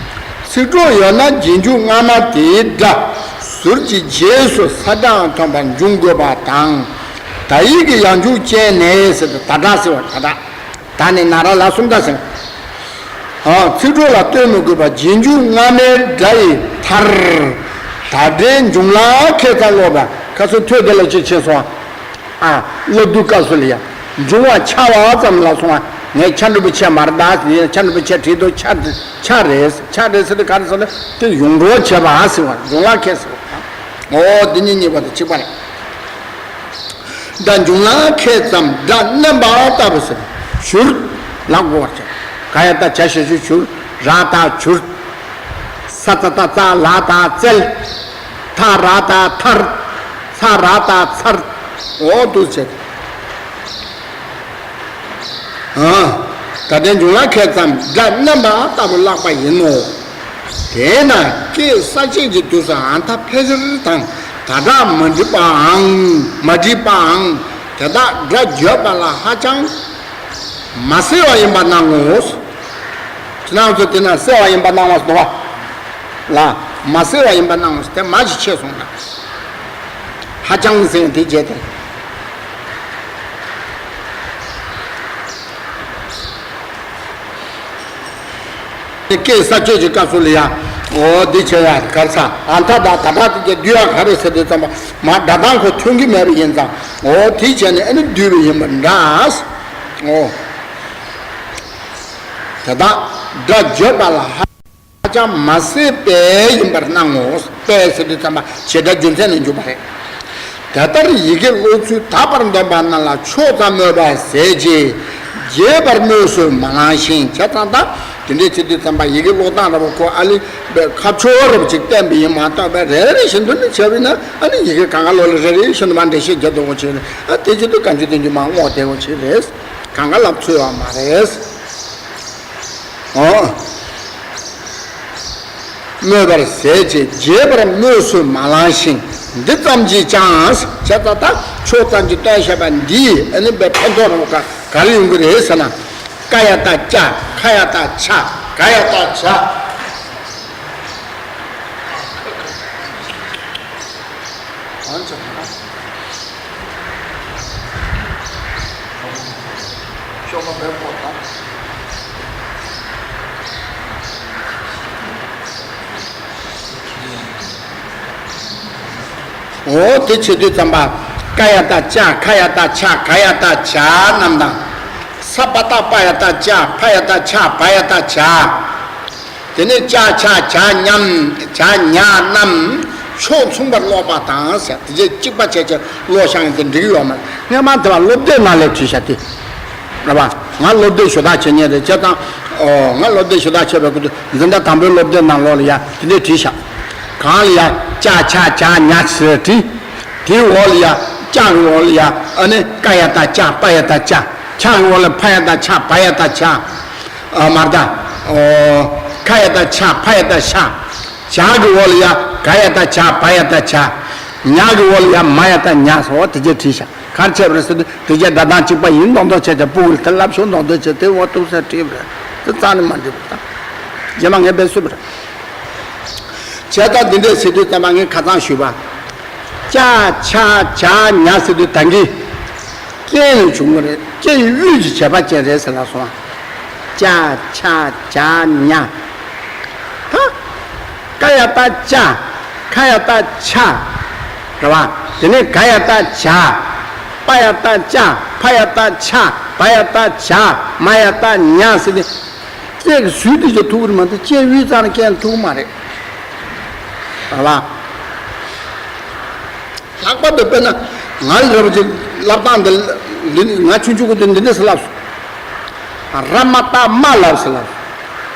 ཚིག་གྲོགས་ཡོད་ན་རྗེས་འཇུག་སྔ་མ་དེའི་སྒྲ་ཟུར་གྱི་རྗེས་སུ་ས་སྒྲའང་ཐོན་པར་འབྱུང་དགོས་པ་དང་། ད་ཡིག་གི་ཡང་འཇུག་ཅན་ནས་ཟེར་ཏེ་ད་སྒྲ་ཟེར་བ་ད་སྒྲ། ད་ནི་ན་ར་ལ་གསུམ་ད་ཟེར། ཨ། ཚིག་གྲོགས་ལ་ལྟོས་མི་དགོས་པར་རྗེས་འཇུག་སྔ་མའི་སྒྲ་ཡི་མཐར། ད་སྒྲའི་འབྱུང་ལམ་ཁས་ཙམ་ཀློག་པ། ཁ་སང་ཐོས་དེ་ལ་ཅིག་ཕྱིན་སོང་། ཨ། ཀློག་དུས་སྐབས་སུ་ལ་ཡང་འབྱུང་བ་ཆ་བ་ཙམ་ལ་སོང་བ། ངས་ཆ་འགྲུབ་པའི་ཆ་མ་རེད་ད་ཟེར་ཡིན་ན་ཆ་འགྲུབ་པའི་ཆ་བྲིས་འདུག་ཆ་ཆ་རེད། ཆ་རེད་ཟེར་དུས་ག་རེ་ཟེར་ན་དེ་ཡུངས་འབྲུ་བྱས་པ་ཟེར་བ། འབྱུང་ལམ་ཁས་ཟེར་བ། འོ་འདི་གཉིས་གཉིས་པ་དང་གཅིག་པ་རེད། སྒྲ་འབྱུང་ལམ་ཁས་ཙམ་སྒྲ་མནན་པ་ལྟ་བུ་ཟེར། བཞུར། ལ་གོ་བར་བྱ། ག་ཡ་ད་བྱ་ཞབས་ཞུ་བཞུར། ར་ད་བྱུར། ས་ཙ་ད་ཙ། ལ་ད་བཙལ། ཐ་ར་ད་ཐར། ཚ་ར་ད་ཚར། འོ་འདུག་བྱས། ཨ། ད་ལྟའི་འབྱུང་ལམ་ཁས་ཙམ་སྒྲ་མནན་པ་ལྟ་བུ་བཀླག་པ་ཡིན་ནོ། དེས་ན་སྐད་གསལ་བྱེད་ཀྱི་དུས་སུ་ཨ་མཐའ་ཕལ་ཆེར་དང་ད་སྒྲ་མ་འགྲིག་པའང་མ་འགྲིག་པའང་དེ་དག་སྒྲ་བརྗོད་པ་ལ་ཧ་ཅང་མ་གསལ་བ་ཡིན་པར་སྣང་ངོ་། ཁྱེད་རང་ཚོ་དེ་ན་གསལ་བ་ཡིན་པར་སྣང་བ་ཟེར་བ་ལ་མ་གསལ་བ་ཡིན་པར་སྣང་ངོ་ཟེར་དེ་མ་ཞིག་ཆད་སོང་ན། ཧ་ཅང་ཟེར་དེ་བརྗེད་དེ། སྐད་གསལ་བྱེད་ཀྱི་སྐབས་སུ་ལ་ཡང་། འོ་འདི་བྱེད་ཡ་གར་ས་ཨ་མཐའ་དང་ད་ལྟ་དེ་བསྡུ་ཡ་ག་རེ་ཟེར་དུས་ཙམ་པ་མ་སྒྲ་གདངས་ཁོ་མཐུན་གྱི་མེད་པ་ཡིན་ཙང་། འོ་དེ་བྱས་ནས་ཨ་ནི་བསྡུས་པ་ཡིན་པ་འདྲ། འོ། དེ་དག་སྒྲ་བརྗོད་པ་ལ་ཧ་ཅང་མ་གསལ་བས་ཡིན་པར་སྣང་ངོ་། བས་ཟེར་དུས་ཙམ་པ་བྱེད་སྒྲ་རྒྱུ་མཚན་ནས་འཇུག་པ་རེད། དེ་ལྟར་ཡི་གེ་ཀློག་ཚུལ་དག་པར་འདོད་པ་རྣམས་ལ་ཕྱོགས་ཙམ་སྨོས་པ་ཟད་ཅིང་རྒྱས་པར་སྨོས་སུ་མ་ལང་ཞིང་། བྱས་ཙང་ད་དེ་འདྲའི་བྱེད་དུས་ཙམ་པ་ཡི་གེ་ཀློག་སྟངས་ར་བ་ཁོ་ཨ་ལི་ཁ་ཕྱོགས་ར་བ་ཅིག་བསྟན་པ་ཡིན་མ་གཏོགས་པའི་རེ་རེ་བཞིན་དུ་ནི་བྱས་པས་ན་ཨ་ནི་ཡི་གེ་གང་ག་ལོ་ལ་རེ་རེ་བཞིན་དུ་མ་འགྲེལ་བཤད་རྒྱག་དགོས་ཆེ་རེད། ཨ་དེ་བྱེད་དུས་གང་ཅི་དེ་འཇུག་མ་སྔོག་བསྡད་དགོས་ཆེ་རེད། གང་ག་ལབ་ཚོད་ཡོད་མ་རེད། འོ། སྨོས་པར་ཟད་ཅིང་རྒྱས་པར་སྨོས་སུ་མ་ལང་ཞིང་། འདི་ཙམ་གྱིས་ཀྱང་། བྱས་ཙང་ད་ཕྱོགས་ཙམ་གྱིས་སྟོན་བཤད་པ་འདིས་ཨ་ནི་པའི་ཕན་ཐོགས་རང་ག་ག་རེ་ཡོང་གི་རེད་ཟེར་ན། ཀ་ཡ་བཏགས་ཀྱ། ཁ་ཡ་བཏགས་ཁྱ། ག་ཡ་བཏགས་གྱ། གང་བྱས་ན། ཤོག་པ་བེ་པོ་དང་། འོ་དེ་བྱེད་དུས་ཙམ་པ། ཀ་ཡ་བཏགས་ཀྱ། ཁ་ཡ་བཏགས་ཁྱ། ག་ཡ་བཏགས་གྱ་རྣམས་དང་། ས་པ་བཏགས་པ་ཡ་བཏགས་པྱ། ཕ་ཡ་བཏགས་ཕྱ། བ་ཡ་བཏགས་བྱ། དེ་ནས་ཀྱ་ཆ་གྱ་ཉམ་གྱ་ཉ་རྣམས་ཕྱོགས་མཚུངས་པར་ཀློག་པ་དང་ཟེར། དེ་རྗེས་གཅིག་པ་བྱས་བྱས་ཀློག་བཞག་ཡིན་ཏེ་འགྲིག་ཡོད་མ་རེད། སྔན་མ་དེ་བ་སློབ་དེབ་ནང་ལས་བྲིས་བཞག་སྟེ། རེད་བ། ང་སློབ་དེབ་ཞུ་དག་བྱེད་མཁན་རེད། བྱས་ཙང་། ཨོ། ང་སློབ་དེབ་ཞུ་དག་བྱེད་པའི་སྐབས་དུ་འཛིན་གྲྭ་དང་པོའི་སློབ་དེབ་ནང་ལོགས་ལ་ཡ་དེ་འདྲས་བྲིས་བཞག་གང་ལ་ཡ་ཀྱ་ཆ་གྱ་ཉ་ཟེར་བྲིས། དེའི་འོག་ལ་ཡ་ཀྱ་གི་འོག་ལ་ཡ་ཨ་ནི་ཀ་ཡ་བཏགས་ཀྱ། པ་ཡ་བཏགས་པྱ། ཁྱ་གི་འོག་ལ་ཕ་ཡ་བཏགས་ཁྱ། བ་ཡ་བཏགས་བྱ། ཨ་མར་ད། ཨོ། ཁ་ཡ་བཏགས་ཁྱ། ཕ་ཡ་བཏགས་ཕྱ། གྱ་གི་འོག་ལ་ཡ་ག་ཡ་བཏགས་གྱ། བ་ཡ་བཏགས་གྱ། ཉ་གི་འོག་ལ་ཡ་མ་ཡ་བཏགས་ཉ་ཟེར་བ་དེ་རྗེས་བྲིས་བཞག་ག་རེ་བྱས་པ་རེད་ཟེར་དུས་དེ་རྗེས་སྒྲ་གདངས་གཅིག་པ་ཡིན་མདོག་མདོག་བྱས་ཏེ་སྤུ་གུ་ལ་དེ་ལབ་ཤོག་མདོག་མདོག་བྱས་ཏེ་འོ་ཏོག་ཙམ་བྲིས་པ་རེད། དེ་རྩ་ནས་མ་འགྲིག་པ་དང་། རྗེས་མ་ངས་འབད་སྲིད་པ་རེད། བྱས་ཙང་འདི་འདྲས་ཟེར་དུས་ཙམ་པ་ངས་ཁ་སང་ཞུས་པ། ཀྱ་ཆ་གྱ་ཉ་ཟེར་དུས་ད་གིན། རྐྱེན་ལས་བྱུང་བ་རེད། རྐྱེན་ཡི་དབུས་ཀྱི་བྱེད་པ་ཅན་རེད་ཟེར་ལབ་སོང་། ཀྱ་ཆ་གྱ་ཉ། ད། ཀ་ཡ་བཏགས་ཀྱ། ཁ་ཡ་བཏགས་ཁྱ། རེད་བ། དེ་ནས་ག་ཡ་བཏགས་གྱ། པ་ཡ་བཏགས་པྱ། ཕ་ཡ་བཏགས་ཕྱ། བ་ཡ་བཏགས་བྱ། མ་ཡ་བཏགས་མྱ་ཟེར་ཏེ། ཀྱེ་གི་ཟུར་དེ་ཅིག་ཐུག་གི་རེད་མ་གཏོགས་ཀྱེ་དབུས་རྩ་ནས་ཀྱེ་ཐུག་གི་མ་རེད། རེད་བ། ལྷག་པར་དུ་དཔེར་ན་ང་ལ་རབ་ཅིག་ལབ་སྟངས་འདི་འདི་ང་ཆུང་ཆུང་གི་དུས་འདི་འདྲ་ཟེར་ལབ་སོང་། ར་མ་བཏགས་རྨ་ལབ་ཟེར་ལབ་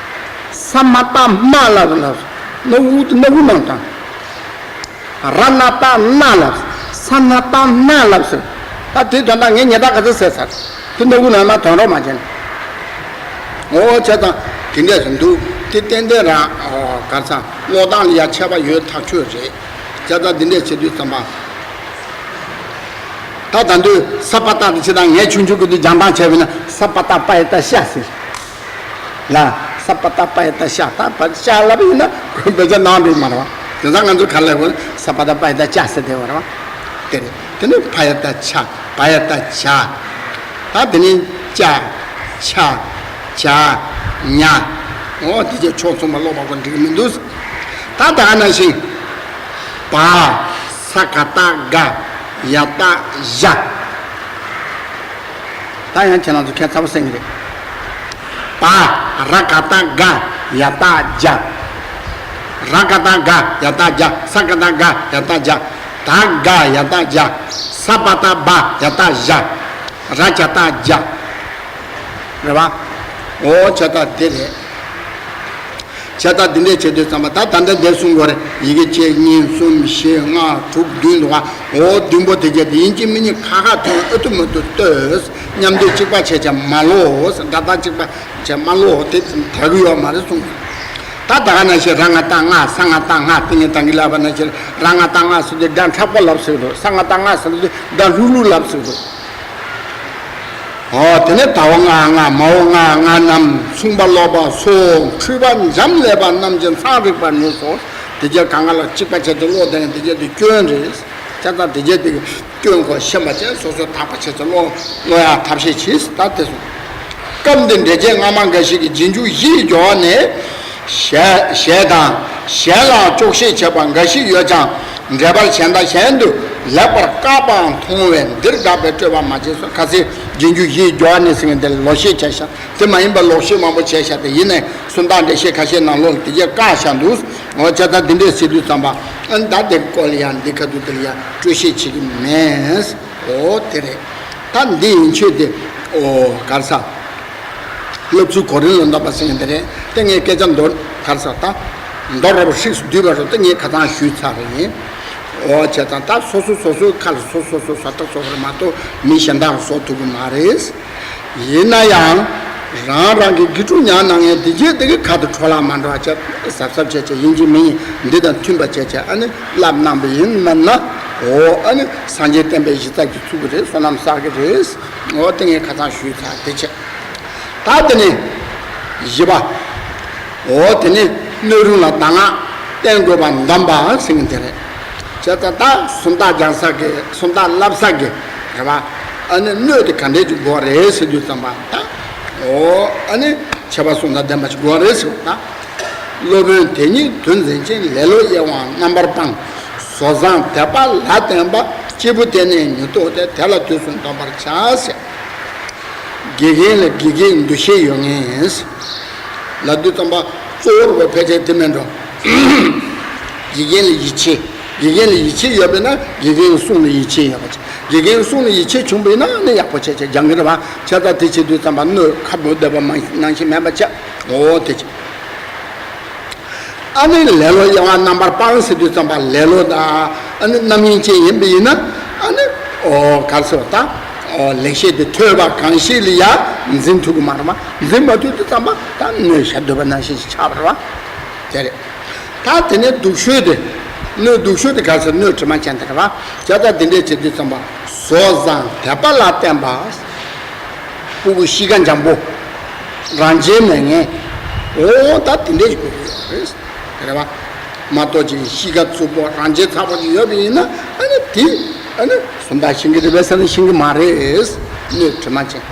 སོང་། ས་མ་བཏགས་སྨ་ལབ་ཟེར་ལབ་སོང་། སྣ་བུག་སྣ་བུག་ནང་དང་། ར་ན་བཏགས་རྣ་ལབ་ཟེར། ས་ན་བཏགས་སྣ་ལབ་ཟེར། ད་དེ་དོན་དག་ངས་ཉེ་ད་ག་ཚོད་ཟེར་ཚར། དེ་སྣ་བུག་ནང་མ་དོན་རོགས་མ་བྱས་ན། འོ་བྱས་ཙང་དེ་འདྲས་སུ་འདུག་དེ་ཏན་ཏན་རང་གར་ཚང་ཀློག་སྟངས་ལ་ཡ་ཁྱད་པར་ཡོད་ཐག་ཆོད་རེད། བྱས་ཙང་འདི་འདྲས་བྱེད་དུས་ཙམ་པ། ད་ད་འདོད་ས་པ་ཏ་དེ་ཆེ་དང་ངས་ཆུང་ཆུང་གི་དུས་སྦྱང་སྟངས་བྱས་པས་ན་ས་པ་ཏ་པ་ཡ་བཏགས་ཤ་ཟེར། ལ། ས་པ་ཏ་པ་ཡ་བཏགས་ཤ། ད་པ་ཤ་ལབ་ཡིན་ན་ཁོ་འདོད་ཆ་ནང་འགྲིག་མ་རེད་བ། དེ་ཚང་ང་ཚོ་ག་ལ་ཡོད་ས་པ་ཏ་པ་ཡ་བཏགས་ཤ་ཟེར་དེ་བ་རེད་བ། དེ་རེད། དེ་ནི་ཕ་ཡ་བཏགས་ཕྱ། བ་ཡ་བཏགས་བྱ། ད་དེ་ནི་ཀྱ། ཆ། གྱ། ཉ། འོ་དེ་ཚོ་ཕྱོགས་མཚུངས་པ་ཀློག་པ་ཁོ་འགྲིག་གི་མི་འདུག་ད་ད་ག་ནང་བཞིན། བ། ས་ག་བཏགས་སྒ། ཡ་བཏགས་སྒྱ། ད་ཡང་ཁྱེད་རང་ཚོ་ཁྱད་མཚར་པོ་གསན་གྱི་རེད། བ། ར་ག་བཏགས་རྒ། ཡ་བཏགས་རྒྱ། ར་ག་བཏགས་རྒ། ཡ་བཏགས་རྒྱ། ས་ག་བཏགས་སྒ། ཡ་བཏགས་སྒྱ། ད་སྒ། ཡ་བཏགས་སྒྱ། ས་པ་བཏགས་སྦ། ཡ་བཏགས་སྦྱ། ར་ག་བཏགས་རྒྱ། རེད་བ། འོ་བྱས་ཙང་དེ་རེད། བྱས་ཙང་འདི་འདྲས་བྱེད་དུས་ཙམ་པ་ད་ད་ལྟ་འདིར་གསུང་དགོས་རེད། ཡི་གེ་གཅིག་གཉིས་གསུམ་བཞི་ལྔ་དྲུག་བདུན་འདུག་ག་འོ་བདུན་པོ་དེ་གྱད་དེ་ཡིན་གཅིག་མིན་གཉིས་ཁ་ཁ་ཐོན་ཨ་ཐུ་མ་ཐུ་ལྟོས། མཉམ་འདོད་གཅིག་པ་བྱས་བྱས་མ་ཀློག་སྒྲ་གདངས་གཅིག་པ་བྱས་མ་ཀློག་དེ་དག་གི་ཡོད་མ་རེད་གསུངས། ད་ད་ག་ནང་བཞིན་ར་ང་བཏགས་རྔ། ས་ང་བཏགས་སྔ། དེ་ངས་ད་གིན་ལབ་པ་ནང་བཞིན་ར་ང་བཏགས་རྔ་ཟེར་དུས་སྒྲ་མཁྲེགས་པོ་ལབ་སྲིད་འདུག་ས་ང་བཏགས་སྔ་ཟེར་དུས་སྒྲ་ལྷུག་ལྷུག་ལབ་སྲིད་འདུག་འོ་དེ་ནས་ད་འོ་ང་ང་མ་འོ་ང་ང་རྣམས་མཚུངས་པ་ཀློག་པ་སོགས། འཁྲུལ་པ་འབྱམས་ཀླས་པ་རྣམས་ཀྱིས་མཚང་རིག་པར་ནུས་སོ། དེ་གྱད་གང་ག་ལ་གཅིག་པ་བྱས་ཏེ་ཀློག་བསྡད་ན་དེ་གྱད་དེ་སྐྱོན་རེད། བྱས་ཙང་དེ་གྱད་དེ་སྐྱོན་ཁོ་ཤེས་པ་ཅན་སོ་སོས་དག་པ་བྱས་ཏེ་ཀློག་ཀློག་ཡག་ཐབས་ཤེས་གྱིས་ད་དེ་སོང་། སྐབས་འདིར་འགྲེལ་བྱེད་སྔ་མ་འགའ་ཞིག་གིས་རྗེས་འཇུག་བཞི་ཡི་སྦྱོར་བ་ནས། ཞེས་ཞེས་དང་ཞེས་ལའང་འཇོག་ཤེས་བྱེད་པ་འགའ་ཞིག་ཡོད་ཀྱང་ འགྲེལ་པར་གཞན་དང་གཞན་དུ་ལེགས་པར་བཀག་པའང་མཐོང་བས། འདིར་དགག་པའི་སྤྲོས་པ་མ་བྱས་སོ། ཁ་སང་རྗེས་འཇུག་བཞིའི་སྦྱོར་བ་ནི་ཟེར་མཁན་དེ་ལོག་བཤད་བྱས་ཤག་དེ་མ་ཡིན་པ་ལོག་བཤད་མང་པོ་བྱས་ཤག་དེ་ཡིན་ནའི་སུམ་རྟགས་འགྲེལ་བཤད་ཁ་ཤས་ནང་ལོགས་ལ་དེ་གས་བཀག་བཞག་འདུག་འོ་བྱས་ཙང་འདི་འདྲས་ཟེར་དུས་ཙམ་པ་ཨ་ནི་ད་དེ་སྐོར་ལ་ཡང་འདི་ཁ་ཐུག་དེ་ལ་ཡང་སྤྲོས་བཤད་བྱེད་ཀྱི་མེད། འོ་དེ་རེད། ད་འདི་ཡན་ཆོད་དེ་འོ་ག་རེ་ཟ། སློབ་ཚུལ་གོ་རིམ་ལ་འདོད་པ་ཟེར་མཁན་དེ་རེད། དེ་ངས་སྐད་ཆ་མདོར་ག་རེ་ཟ་ད། མདོར་རོབ་ཧྲིགས་སུ་བསྡུས་པ་རོ་དེ་ངས་ཁ་སང་ཞུས་ཚར་རེད། འོ་བྱས་ཙང་ད་སོ་སོ་སོ་སོའི་ཁ་ལ་སོ་སོ་སོ་བཟོ་ལྟ་བཟོ་བར་མ་གཏོགས་མི་གཞན་དག་ལ་བཟོ་ཐུབ་ཀྱི་མ་རེད། ཡིན་ན་ཡང་། རང་རང་གི་དགེ་ཕྲུག་ཉར་གནང་མཁན་དེ་རྗེས་དེ་གི་ཁ་དུ་འཕྲོ་བརླག་མ་འགྲོ་བ་བྱས་གཟབ་གཟབ་བྱས་བྱས་ཡིན་གཅིག་མིན་གཉིས་འདི་དང་མཐུན་པ་བྱས་བྱས་ཨ་ནི་བསླབ་གནང་པ་ཡིན་མིན་ན། འོ་ཨ་ནི་སངས་རྒྱས་བསྟན་པའི་གཞི་རྩ་གི་ཚུགས་ཀྱི་རེད། བསོད་ནམས་བསགས་ཀྱི་རེད། འོ་དེ་ངས་ཁ་སང་ཞུས་ཚར་དེ་བྱས། ད་དེ་ནི་བཞི་པ། འོ་དེ་ནི་སྣོད་རུང་ལ་གདམས་ངག་བསྟན་དགོས་པ་འདམ་པ་ཟེར་མཁན་དེ་རེད། བྱས་ཙང་ད་སུམ་རྟགས་སྦྱང་ས་གི་སུམ་རྟགས་བསླབ་ས་གི་རེད་པ། ཨ་ནི་སྣོད་དེ་ག་འདྲས་ཅིག་དགོས་རེད་ཟེར་དུས་ཙམ་པ་ད། འོ་ཨ་ནི་ཁྱད་པར་གསུམ་དང་ལྡན་པ་ཅིག་དགོས་རེད་ཟེར་བ་ད། སློབ་དཔོན་དེ་ཉིད་དུ་འཛིན་ཅིང་ལེ་ལོ་གཡེང་བ་རྣམ་པར་སྤངས། བཟོ་བཟང་དད་པ་ལ་བརྟེན་པ་སྐྱེས་བུ་དེ་ནི་མྱུར་རྟོགས་ཏེ་དེ་ལ་དུས་སུ་འདོམས་པར་བྱ་ཟེར། དགེ་རྒན་ལ་དགེ་རྒན་འདུ་ཤེས་ཡོད་མཁན། ལབ་དུས་ཙམ་པ་གཙོ་བོར་བ་ཕལ་ཆེར་དེ་མིན་འགྲོ། དགེ་རྒན་ལ་ཡིད་ཆེས། དགེ་རྒན་ལ་ཡིད་ཆེས་ཡོད་པས་ན་དགེ་རྒན་གྱི་གསུང་ལ་ཡིད་ཆེས་ཡོད་པ་བྱས། དགེ་རྒན་གྱི་གསུང་ལ་ཡིད་ཆེས་བྱུང་བས་ན་ནི་ཡག་པོ་བྱས་བྱས་སྦྱང་གི་རེད་པ། བྱས་ཙང་དེ་བྱེད་དུས་ཙམ་པ་སྣོད་ཁ་འབུ་བསྡད་པ་མ་ནང་བཞིན་མེད་པ་བྱས། འོ་དེ་བྱས། ཨ་ནི་ལེ་ལོ་གཡེང་བ་རྣམ་པར་སྤངས་ཟེར་དུས་ཙམ་པ་ལེ་ལོ་དང་ཨ་ནི་རྣམ་གཡེང་ཅན་ཡིན་པ་ཡིན་ན་ཨ་ནི་འོ་ག་རེ་ཟེར་བ་དང་འོ་ལེགས་བཤད་དེ་ཐོས་པ་གང་ཤེས་ལ་ཡང་འཛིན་ཐུབ་ཀྱི་མ་རེད་པ། འཛིན་མ་ཐུབ་དུས་ཙམ་པ་ད་སྣོད་ཞབས་རྡོལ་པ་ནང་བཞིན་ཞིག་ཆགས་པ་རེད་པ། དེ་རེད། ད་དེ་ནས་སྡུག་ཤོས་དེ། སྣོད་སྡུག་ཤོས་དེ་ག་རེ་ཟེར། སྣོད་དྲི་མ་ཅན་དེ་རེད་པ། བྱས་ཙང་དེ་འདྲས་བྱེད་དུས་ཙམ་པ་བཟོ་བཟང་དད་པ་ལ་བརྟེན་པ། སྤུ་གུ་གཤིས་ཀ་འཇམ་པོ། རང་རྐྱེན་མེད་མཁན། འོ་ད་དེ་འདྲས་ཞིག་དགོས་ཀྱི་ཡོད་རེད། རེད་པ། མ་གཏོགས་ཅིག་གཤིས་ཀ་རྩུབ་པོ་རང་རྐྱེན་ཚ་པོ་ཅིག་ཡོད་པ་ཡིན་ན་ཨ་ནི་དེ་ཨ་ནི་སུམ་རྟགས་ཤེས་ཀྱི་རེད་པས་ཟེར་ན་ཤེས་ཀྱི་མ་རེད། སྣོད་དྲི་མ་ཅན།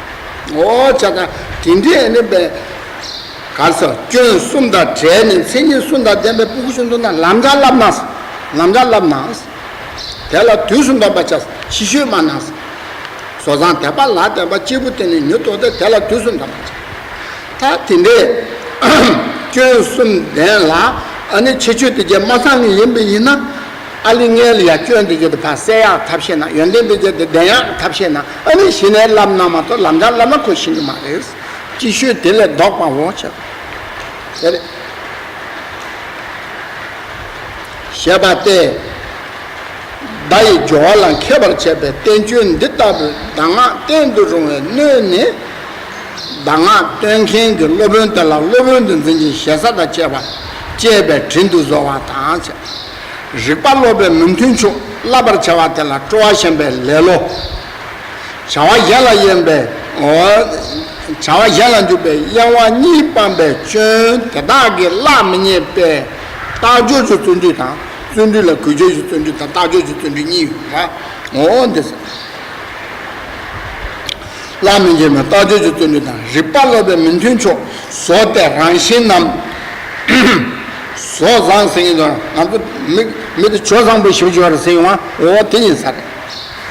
འོ་བྱས་ཙང་དེ་འདྲས་ཨ་ནི་པས། ག་རེ་ཟེར། སྐྱོན་གསུམ་དང་བྲལ་ནས་མཚན་ཉིད་གསུམ་དང་ལྡན་པའི་སྤུ་གུ་ཆུང་ཆུང་དང་ལམ་སྦྱང་བསླབ་ན། ལམ་སྦྱང་བསླབ་ན། དེ་ལ་དུས་སུ་འདོམས་པར་བྱ། ཕྱི་བཤོལ་མ་གནང་། བཟོ་བཟང་དད་པ་ལ་བརྟེན་པ་སྐྱེས་བུ་དེ་ནི་མྱུར་རྟོགས་ཏེ་དེ་ལ་དུས་སུ་འདོམས་པར་བྱ། ད་དེ་འདྲའི་སྐྱོན་གསུམ་ལྡན་ལ་ཨ་ནི་ཁྱད་ཆོས་དེ་གྱད་མ་ཚང་ནི་ཡིན་པ་ཡིན་ན། ཨ་ལི་ངན་ལ་ཡང་སྐྱོན་དེ་གྱད་དེ་ཕར་བསལ་ཡག་ཐབས་ཤེས་ན། ཡོན་ཏན་དེ་གྱད་དེ་ལྡན་ཡག་ཐབས་ཤེས་ན། ཨ་ནི་གཞི་ནས་བསླབ་ན་མ་གཏོགས་ལམ་སྦྱང་བསླབ་ན་ཁོ་ཤེས་ཀྱི་མ་རེད། ཅིག་ཤོས་དེ་ལས་ལྡོག་པའོ་ཞེས། དེ་རེད། ཞེས་པ་སྟེ། བརྡ་ཡི་སྦྱོར་བ་ལ་མཁས་པར་བྱས་པའི་བསྟན་བཅོས་འདི་ལྟ་བུའི་གདམས་ངག་བསྟན་དུ་རུང་བའི་སྣོད་ནི། གདམས་ངག་སྟོན་མཁན་གྱི་སློབ་དཔོན་དེ་ལ་སློབ་དཔོན་དུ་འཛིན་ཅིང་ཞེ་ས་དང་བཅས་པ་བཅས་པའི་དྲིན་དུ་གཟོ་བ་དང་། རིགས་པ་སློབ་པའི་མི་མཐུན་ཕྱོགས་བསླབ་པར་བྱ་བ་དེ་ལ་སྤྲོ་བ་ཞན་པའི་ལེ་ལོ། བྱ་བ་གཞན་ལ་གཡེང་བའི། འོ། བྱ་བ་གཞན་ལ་འཇུག་པའི་གཡེང་བ་གཉིས་སྤངས་པའི་སྐྱོན་དེ་དག་གིས་གླགས་མི་རྙེད་པའི་རྟགས་སྦྱོར་གྱི་བརྩོན་འགྲུས་དང་། བརྩོན་འགྲུས་ལ་གུས་སྦྱོར་གྱི་བརྩོན་འགྲུས་དང་རྟགས་སྦྱོར་གྱི་བརྩོན་འགྲུས་གཉིས་ཡོད་པ། འོ་འདི་ཟེར། གླགས་མི་རྙེད་པའི་རྟགས་སྦྱོར་གྱི་བརྩོན་འགྲུས་དང་། རིགས་པ་སློབ་པའི་མི་མཐུན་ཕྱོགས་བཟོ་སྟེ་རང་བཞིན་ནམ། བཟོ་བཟང་ཟེར་གྱི་འདུག་ང་ཚོ་མི་མི་དེ་བྱོ་བཟང་པོ་ཞེ་པོ་ཅིག་ཡོད་རེད་ཟེར་ཡོང་བ། འོ་དེ་ཡིན་ས་རེད།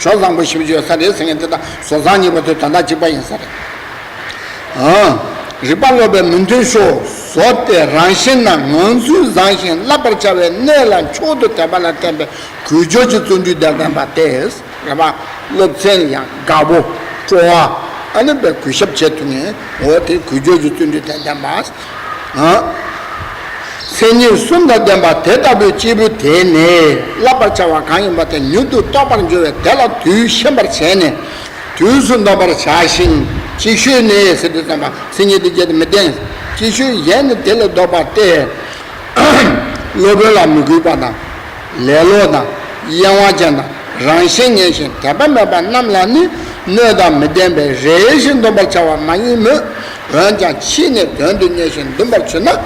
བྱོ་བཟང་པོ་ཞེ་པོ་ཅིག་ཡོད་ས་རེད་ཟེར་མཁན་དེ་དག་བཟོ་བཟང་གཉིས་པོ་དེ་དོན་དག་གཅིག་པ་ཡིན་ས་རེད། ཨང་། རིགས་པ་སློབ་པའི་མི་མཐུན་ཕྱོགས་བཟོ་སྟེ་རང་བཞིན་ན་ངང་ཚུལ་བཟང་ཞིང་བསླབ་པར་བྱ་བའི་གནས་ལ་མཆོག་ཏུ་དད་པ་ལ་བརྟེན་པའི་གུས་སྦྱོར་གྱི་བརྩོན་འགྲུས་དང་ལྡན་པ་སྟེ། རེད་པ། སློབ་ཚན་ལ་ཡང་དགའ་པོ། སྤྲོ་བ། ཨ་ནི་པའི་གུས་ཞབས་བྱེད་ཐུབ་མཁན། འོ་དེ་གུས་སྦྱོར་གྱི་བརྩོན་འགྲུས་དང་ལྡན་པ། ཨ། མཚན་ཉིད་གསུམ་དང་ལྡན་པ་དེ་ལྟ་བུའི་སྐྱེས་བུ་དེ་ནི་བསླབ་པར་བྱ་བ་གང་ཡིན་པ་དེ་མྱུར་དུ་རྟོགས་པར་འགྱུར་བས་དེ་ལ་དུས་ཤེས་པར་བྱས་ནས་དུས་སུ་འདོམས་པར་བྱ་ཞིང་། ཅིག་ཤོས་ནི་ཟེར་དུས་ཙམ་པ་མཚན་ཉིད་དེ་བརྒྱད་དེ་མི་ལྡན། ཅིག་ཤོས་གཞན་ནི་དེ་ལས་ལྡོག་པ་སྟེ། སློབ་དཔོན་ལ་མི་གུས་པ་དང་། ལེ་ལོ་དང་། གཡེང་བ་ཅན་དང་། རང་བཞིན་ངན་ཞིང་དད་པ་མེད་པ་རྣམས་ལ་ནི་སྣོད་དང་མི་ལྡན་པས་རེ་ཞིག་འདོམས་པར་བྱ་བ་མ་ཡིན་མོད། འོན་ཀྱང་ཕྱིས་ནས་དོན་དུ་གཉེར་ཞིང་འདུམ་པར་བྱུང་ན།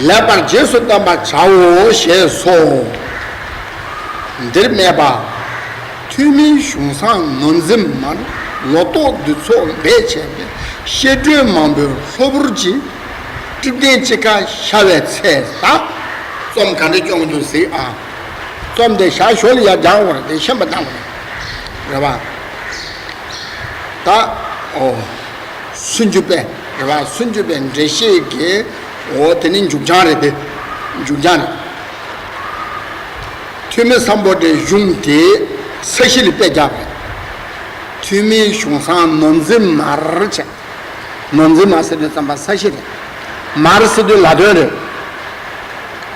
ལེགས་པར་རྗེས་སུ་སྟོན་པར་བྱའོ་ཞེས་སོ། འདིར་སྨྲས་པ། ཐོན་མིའི་གཞུང་བསྲང་ནོར་འཛིན་མར། ལོ་ཏོག་འདུས་ཚོགས་འབད་བྱས་པའི། བཤད་སྒྲོས་མང་པོའི་ལྷོ་བུར་གྱི། སྤྲེའུ་སྟན་གཅིག་ཁར་ཤར་བའི་ཚེ་དང་། རྩོམ་ག་འདྲ་སྐྱོང་གི་འདུག་ཟེར་ཨ། རྩོམ་དེ་ཞག་ཞོར་ལ་ཡར་སྦྱང་དགོས་རེད། དེ་ཤེས་པ་བཏང་དགོས་རེད། རེད་པ། ད་ཨོ། སུམ་ཅུ་པའི་རེད་པ། སུམ་ཅུ་པའི་འགྲེལ་བཤད་ཀྱི་ཨོ་དེ་ནི་མཇུག་བྱང་རེད། དེ་མཇུག་བྱང་རེད། ཐོན་མི་སམ་བྷོ་ཊའི་གཞུང་དེ་ས་གཞི་ལ་དཔེ་བརྒྱབ་པ་རེད། ཐོན་མིའི་གཞུང་བཟང་ནོར་འཛིན་མར་བྱས། ནོར་འཛིན་མར་ཟེར་དུས་ཙམ་པ་ས་གཞི་རེད། མར་ཟེར་དུས་ལ་དོན་རེད།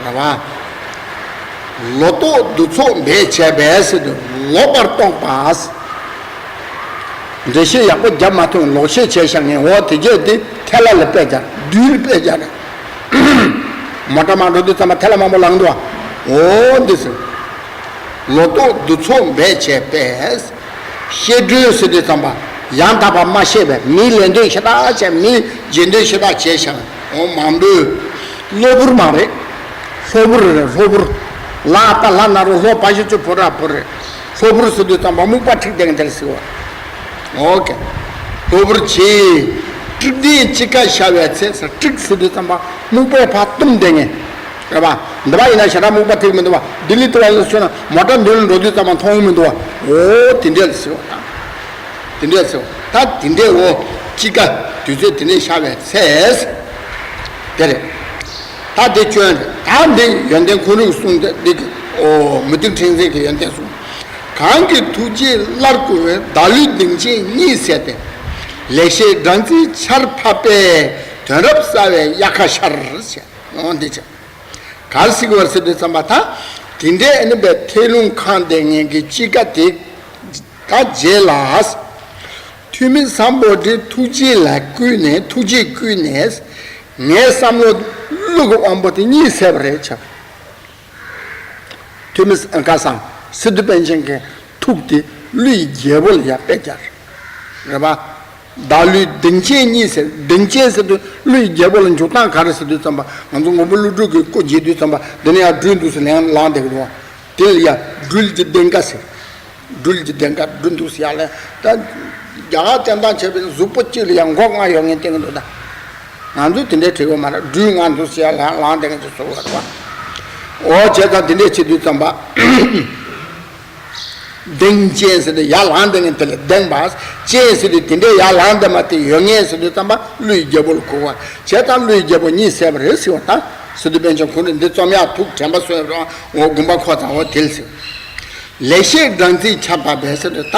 རེད་པ། ལོ་ཏོག་འདུ་ཚོགས་འབད་བྱས་པས་ཟེར་དུས་ལོག་པར་རྟོག་པ། འགྲེལ་བཤད་ཡག་པོ་བརྒྱབ་མ་ཐུབ། ལོག་བཤད་བྱས་བཞག་ངས་འོ་དེ་རྗེས་དེ་ཐལ་བ་ལ་དཔེ་བརྒྱབ། རྡུལ་ལ་དཔེ་བརྒྱབ་རེད། མོ་ཊ་མར་འགྲོ་དུས་ཙམ་པ་ཐལ་བ་མང་པོ་ལངས་འདུག་པ། འོ་འདི་ཟེར། ལོ་ཏོག་འདུ་ཚོགས་འབད་བྱས་པས། བཤད་སྒྲོས་ཟེར་དུས་ཙམ་པ་ཡང་དག་པ་མ་བཤད་པས། མིའི་ལད་ཟློས་ཤ་སྟག་བྱས། མིའི་རྗེས་ཟློས་ཤ་སྟག་བྱས་ཤག་འོ་མང་པོས། གློ་བུར་མ་རེད། ལྷོ་བུར་རེད། ལྷོ་བུར། ལ་ད་ལྷ་ན་རོ་ལྷོ་བ་ཞབས་ཀྱུ་བུ་ར་བུར་རེད། ལྷོ་བུར་ཟེར་དུས་ཙམ་པ་སྨུག་པ་འཁྲིགས་བསྡད་མཁན་དེ་ལ་ཟེར་བ། ཨོ་ཀེ། གློ་བུར་གྱིས། དཀྲིགས་ལྡན་དཔྱིད་ཀ་ཤར་བའི་ཚེ་ཟེར། དཀྲིགས་ཟེར་དུས་ཙམ་པ་སྨུག་པས་ཕར་བཏུམས་བསྡད་མཁན། རེད་པ། འདི་པ་ཡིན་ན་ཞེ་དྲག་སྨུག་པ་ཐིག་མི་འདུག་པ། ལྡི་ལི་དེ་བ་ཡིན་ཟེར་ན་མོ་ཊ་མདུན་ལ་འགྲོ་དུས་ཙམ་པ་མཐོང་གི་མི་འདུག་པ། འོ་དེ་འདྲས་ལ་ཟེར་བ་དང་། དེ་འདྲས་ཟེར་བ། ད་དེ་འདྲས་འོ། དཔྱིད་ཀ་དུས་ཚོད་དེ་འདྲས་ཤར་བའི་ཚེ། དེ་རེད། ད་དེ་སྐྱོན་རེད། ད་འདི་ཡོན་ཏན་ཁོང་རང་གིས་གསུངས་ཏེ་འདི་གི་ཨོ་མུ་ཏིག་ཕྲེང་མཛེས་ཀྱི་ཡོན་ཏན་གསུངས། གང་གི་ཐུགས་རྗེས་སླར་བསྐུལ་བས། བདག་ལུས་གདེངས་ཅན་གཉིད་སད་དེ། ལེགས་བཤད་སྦྲང་རྩིའི་ཆར་ཕབ་པས། དོན་རབ་གསལ་བའི་དབྱར་ཁ་ཤར་ཞེས། འོ་འདི་བྱས། ག་རེ་ཟེར་གྱི་ཡོད་རེད་ཟེར་དུས་ཙམ་པ་ད། དེ་འདྲའི་ཨ་ནི་པའི་ཐལ་རླུང་ཁེངས་བསྡད་མཁན་གྱི་དཔྱིད་ཀ་དེ། ད་རྗེས་ལ། ཐོན་མི་སམ་བྷོ་ཊའི་ཐུགས་རྗེ་ལ་བསྐུལ་ནས། ཐུགས་རྗེས་བསྐུལ་ནས། ངའི་བསམ་བློ་ཀླུ་གི་དབང་པོ་དེ་གཉིད་སད་པ་རེད་བྱ། ཐོན་མི་ས་ཀ་ས། སི་ཏུ་པཎ་ཆེན་གྱི་ཐུགས་དེ་ཀླུ་ཡི་རྒྱལ་པོ་ལ་ཡར་དཔེ་བརྒྱབ། རེད་པ། བདག་ལུས་གདེངས་ཅན་གཉིད་སད། གདེངས་ཅན་ཟེར་དུས་ཀླུ་ཡི་རྒྱལ་པོ་ལ་འཇུག་སྟངས་ག་རེ་ཟེར་དུས་ཙམ་པ། ང་ཚོ་མགོན་པོ་ཀླུ་སྒྲུབ་ཀྱི་སྐུ་མཇལ་དུས་ཙམ་པ་འདི་ནས་ཡར་སྦྲུལ་འདུག་སེ་ལངས་ལངས་བསྡད་ཀྱི་འདུག་པ། དེ་ལ་ཡར་སྦྲུལ་གྱི་གདེངས་ཀ་ཟེར། སྦྲུལ་གྱི་གདེངས་ཀ་སྦྲུལ་འདུག་སེ་ཡར་ལངས། ད་རྒྱ་གར་བསྟན་སྟངས་བྱས་པའི་གཟུགས་པོ་གཅིག་ལ་ཡང་མགོ་ལྔ་ཡོད་མཁན་བསྟན་གྱི་འདུག་ད་ང་ཚོས་དེ་འདྲའི་བྲིས་དགོས་མ་རེད། སྦྲུལ་ལྔ་འདུག་སེ་ཡར་ལངས་ལངས་བསྡད་མཁན་གྱི་བཟོ་བ་རེད་པ། འོ་བྱས་ཙང་དེ་འདྲས་བྱེད་དུས་ཙམ་པ། གདེངས་ཅན་ཟེར་དུས་ཡར་ལངས་བསྡད་མཁན་དེ་ལ་གདེངས་པ། ཅན་ཟེར་དུས་དེ་འདྲའི་ཡར་ལངས་བསྡད་མ་དེ་ཡོད་མཁན་ཟེར་དུས་ཙམ་པ་ཀླུ་ཡི་རྒྱལ་པོ་ལ་གོ་བ། བྱས་ཙང་ཀླུ་ཡི་རྒྱལ་པོ་གཉིད་སད་པ་རེད་ཟེར་བ་དང་། སི་ཏུ་པཎ་ཆེན་ཁོང་ནས་འདི་རྩོམ་ཡག་ཐུགས་དྲན་པ་གསོས་རོགས། འོ་དགོངས་པ་ཁོ་ཚང་འོ་དེ་ལ་ཟེར། ལེགས་བཤད་སྦྲང་རྩིའི་ཆར་ཕབ་པས་ཟེར་དུས་ད།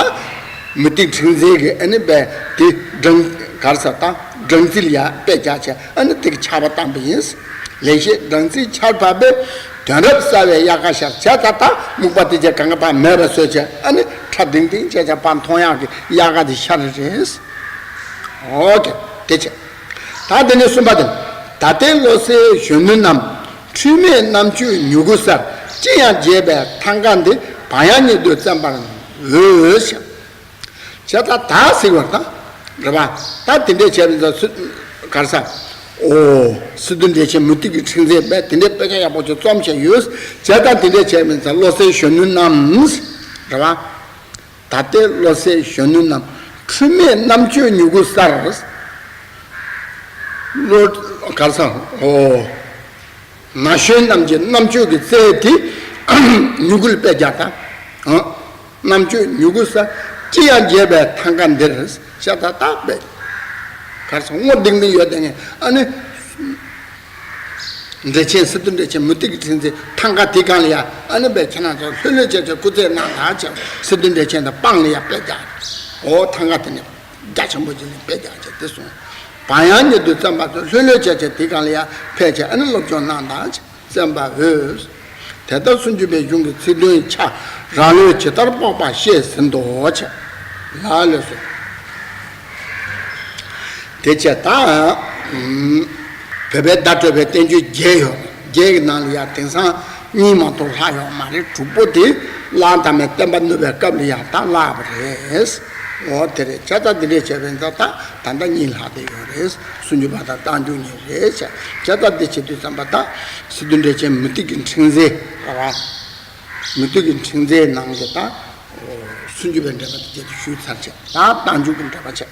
མུ་ཏིག་ཕྲེང་མཛེས་ཀྱི་ཨ་ནི་པའི་དེ་སྦྲང་ག་རེ་ཟེར་ད་སྦྲང་རྩི་ལ་ཡར་དཔེ་བརྒྱབ་བྱས་ཨ་ནི་དེ་གི་ཆར་པ་བཏང་པ་ཡིན། ལེགས་བཤད་སྦྲང་རྩིའི་ཆར་ཕབ་པས། དོན་རབ་གསལ་བའི་དབྱར་ཁ་ཤར། བྱས་ཙང་ད་སྨུག་པ་དེ་ཚོ་གང་ག་ཕར་མེད་པ་བཟོས་བྱས་ཨ་ནི་ཁྲ་ལྡིང་ལྡིང་བྱས་བྱས་ཕར་མཐོང་ཡག་གི་དབྱར་ཁ་དེ་ཤར་རེད། ཨོ་ཀེ། དེ་བྱས། ད་དེ་ནས་གསུམ་པ་དེ། ད་ལྟའི་བློ་གསལ་གཞོན་ནུ་རྣམས། འཁྲུལ་མེད་རྣམ་དཔྱོད་མྱུ་གུ་གསར། ཅི་ཡང་བརྗེད་པའི་ཐང་ག་འདི། བག་ཡངས་ཉིད་དུ་བཙེམ་པར་འོས་ཤིག། བྱས་ཙང་ད་ཟེར་བ་དང་། རེད་པ། ད་དེ་འདྲས་བྱས་པ་ཡིན་ཙང་སུ། ག་རེ་ཟེར། ཨོ། སི་ཏུ་འགྲེལ་ཆེན་མུ་ཏིག་གི་ཕྲེང་མཛེས་པས་དེ་འདྲས་དཔེ་ཆ་ཡག་པོ་ཅིག་རྩོམ་བྱས་ཡོད། བྱས་ཙང་དེ་འདྲས་བྱས་པ་ཡིན་ཙང་བློ་གསལ་གཞོན་ནུ་རྣམས། རེད་པ། ད་ལྟའི་བློ་གསལ་གཞོན་ནུ་རྣམས། འཁྲུལ་མེད་རྣམ་དཔྱོད་མྱུ་གུ་གསར། བློ། ག་རེ་ཟེར། ཨོ། ན་གཞོན་རྣམས་ཀྱི་རྣམ་དཔྱོད་ཀྱི་རྩལ་དེ་མྱུ་གུ་ལ་དཔེ་བརྒྱབ་དང་། ཨ། རྣམ་དཔྱོད་མྱུ་གུ་གསར། ཅི་ཡང་བརྗེད་པའི་ཐང་ག་འདིར། ཤ་ད་ད་པས། གར་སོང་སྔོ་ལྡིང་ལྡིང་ཡོད་དེ་ངས་ཨ་ནི། འགྲེལ་ཆེན་སི་ཏུ་འགྲེལ་ཆེན་མུ་ཏིག་གི་ཕྲེང་མཛེས་ཐང་ག་དེ་སྒང་ལ་ཡ་ཨ་ནི་པས་ཁྱེད་རང་ཚོ་ལྷོད་ལྷོད་བྱས་བྱས་སྐུ་རྩེད་གནང་དང་བྱས་སི་ཏུ་འགྲེལ་ཆེན་དང་སྤང་ལ་ཡ་དཔེ་བརྒྱབ། ཨོ་ཐང་ག་དེ་ནས། རྒྱ་ཆེན་པོ་ཅིག་ལ་དཔེ་བརྒྱབ་བྱས་དེ་སོང་། བག་ཡངས་ཉིད་དུ་བཙེམ་པར་འོས། ལྷོད་ལྷོད་བྱས་བྱས་དེ་སྒང་ལ་ཡ་ཕེབས་བྱས་ཨ་ནི་སློབ་སྦྱོང་གནང་དང་བྱས་བཙེམ་པར་འོས། དེ་ལྟར་སུམ་ཅུ་པའི་གཞུང་གི་ཚིག་དོན་ཆ་རང་ལུས་ཇི་ལྟར་དཔོག་པ་བཤད་ཟིན་ཏོ་བྱས། ལགས་ལགས་སོ། དེ་བྱས་ད། ཨམ། བོད་པའི་བརྡ་སྤྲོད་པའི་བསྟན་བཅོས་བརྒྱད་ཡོད། བརྒྱད་ཀྱི་ནང་ལ་ཡང་དེང་སང་གཉིས་མ་གཏོགས་ལྷག་ཡོད་མ་རེད། དྲུག་པོ་དེ་བླ་མ་དམ་པའི་བསྟན་པ་བསྣུབས་པའི་སྐབས་ལ་ཡང་ད་བརླགས་པ་རེད། འོ་དེ་རེད། བྱས་ཙང་འདི་འདྲས་བྱས་པ་ཡིན་ཙང་ད་ད་ལྟ་གཉིས་ལྷག་བསྡད་ཡོད་རེད། སུམ་ཅུ་པ་དང་རྟགས་འཇུག་གཉིས་རེད་བྱས། བྱས་ཙང་འདི་བྱེད་དུས་ཙམ་པ་ད་སི་ཏུ་འགྲེལ་ཆེན་མུ་ཏིག་གི་ཕྲེང་མཛེས་རེད་པ། མུ་ཏིག་གི་ཕྲེང་མཛེས་ནང་གི་ད་སུམ་ཅུ་པའི་འགྲེལ་པ་དེ་བྱས་ཏེ་ཞུས་ཚར་བྱས། ད་རྟགས་འཇུག་གི་འགྲེལ་པ་བྱས།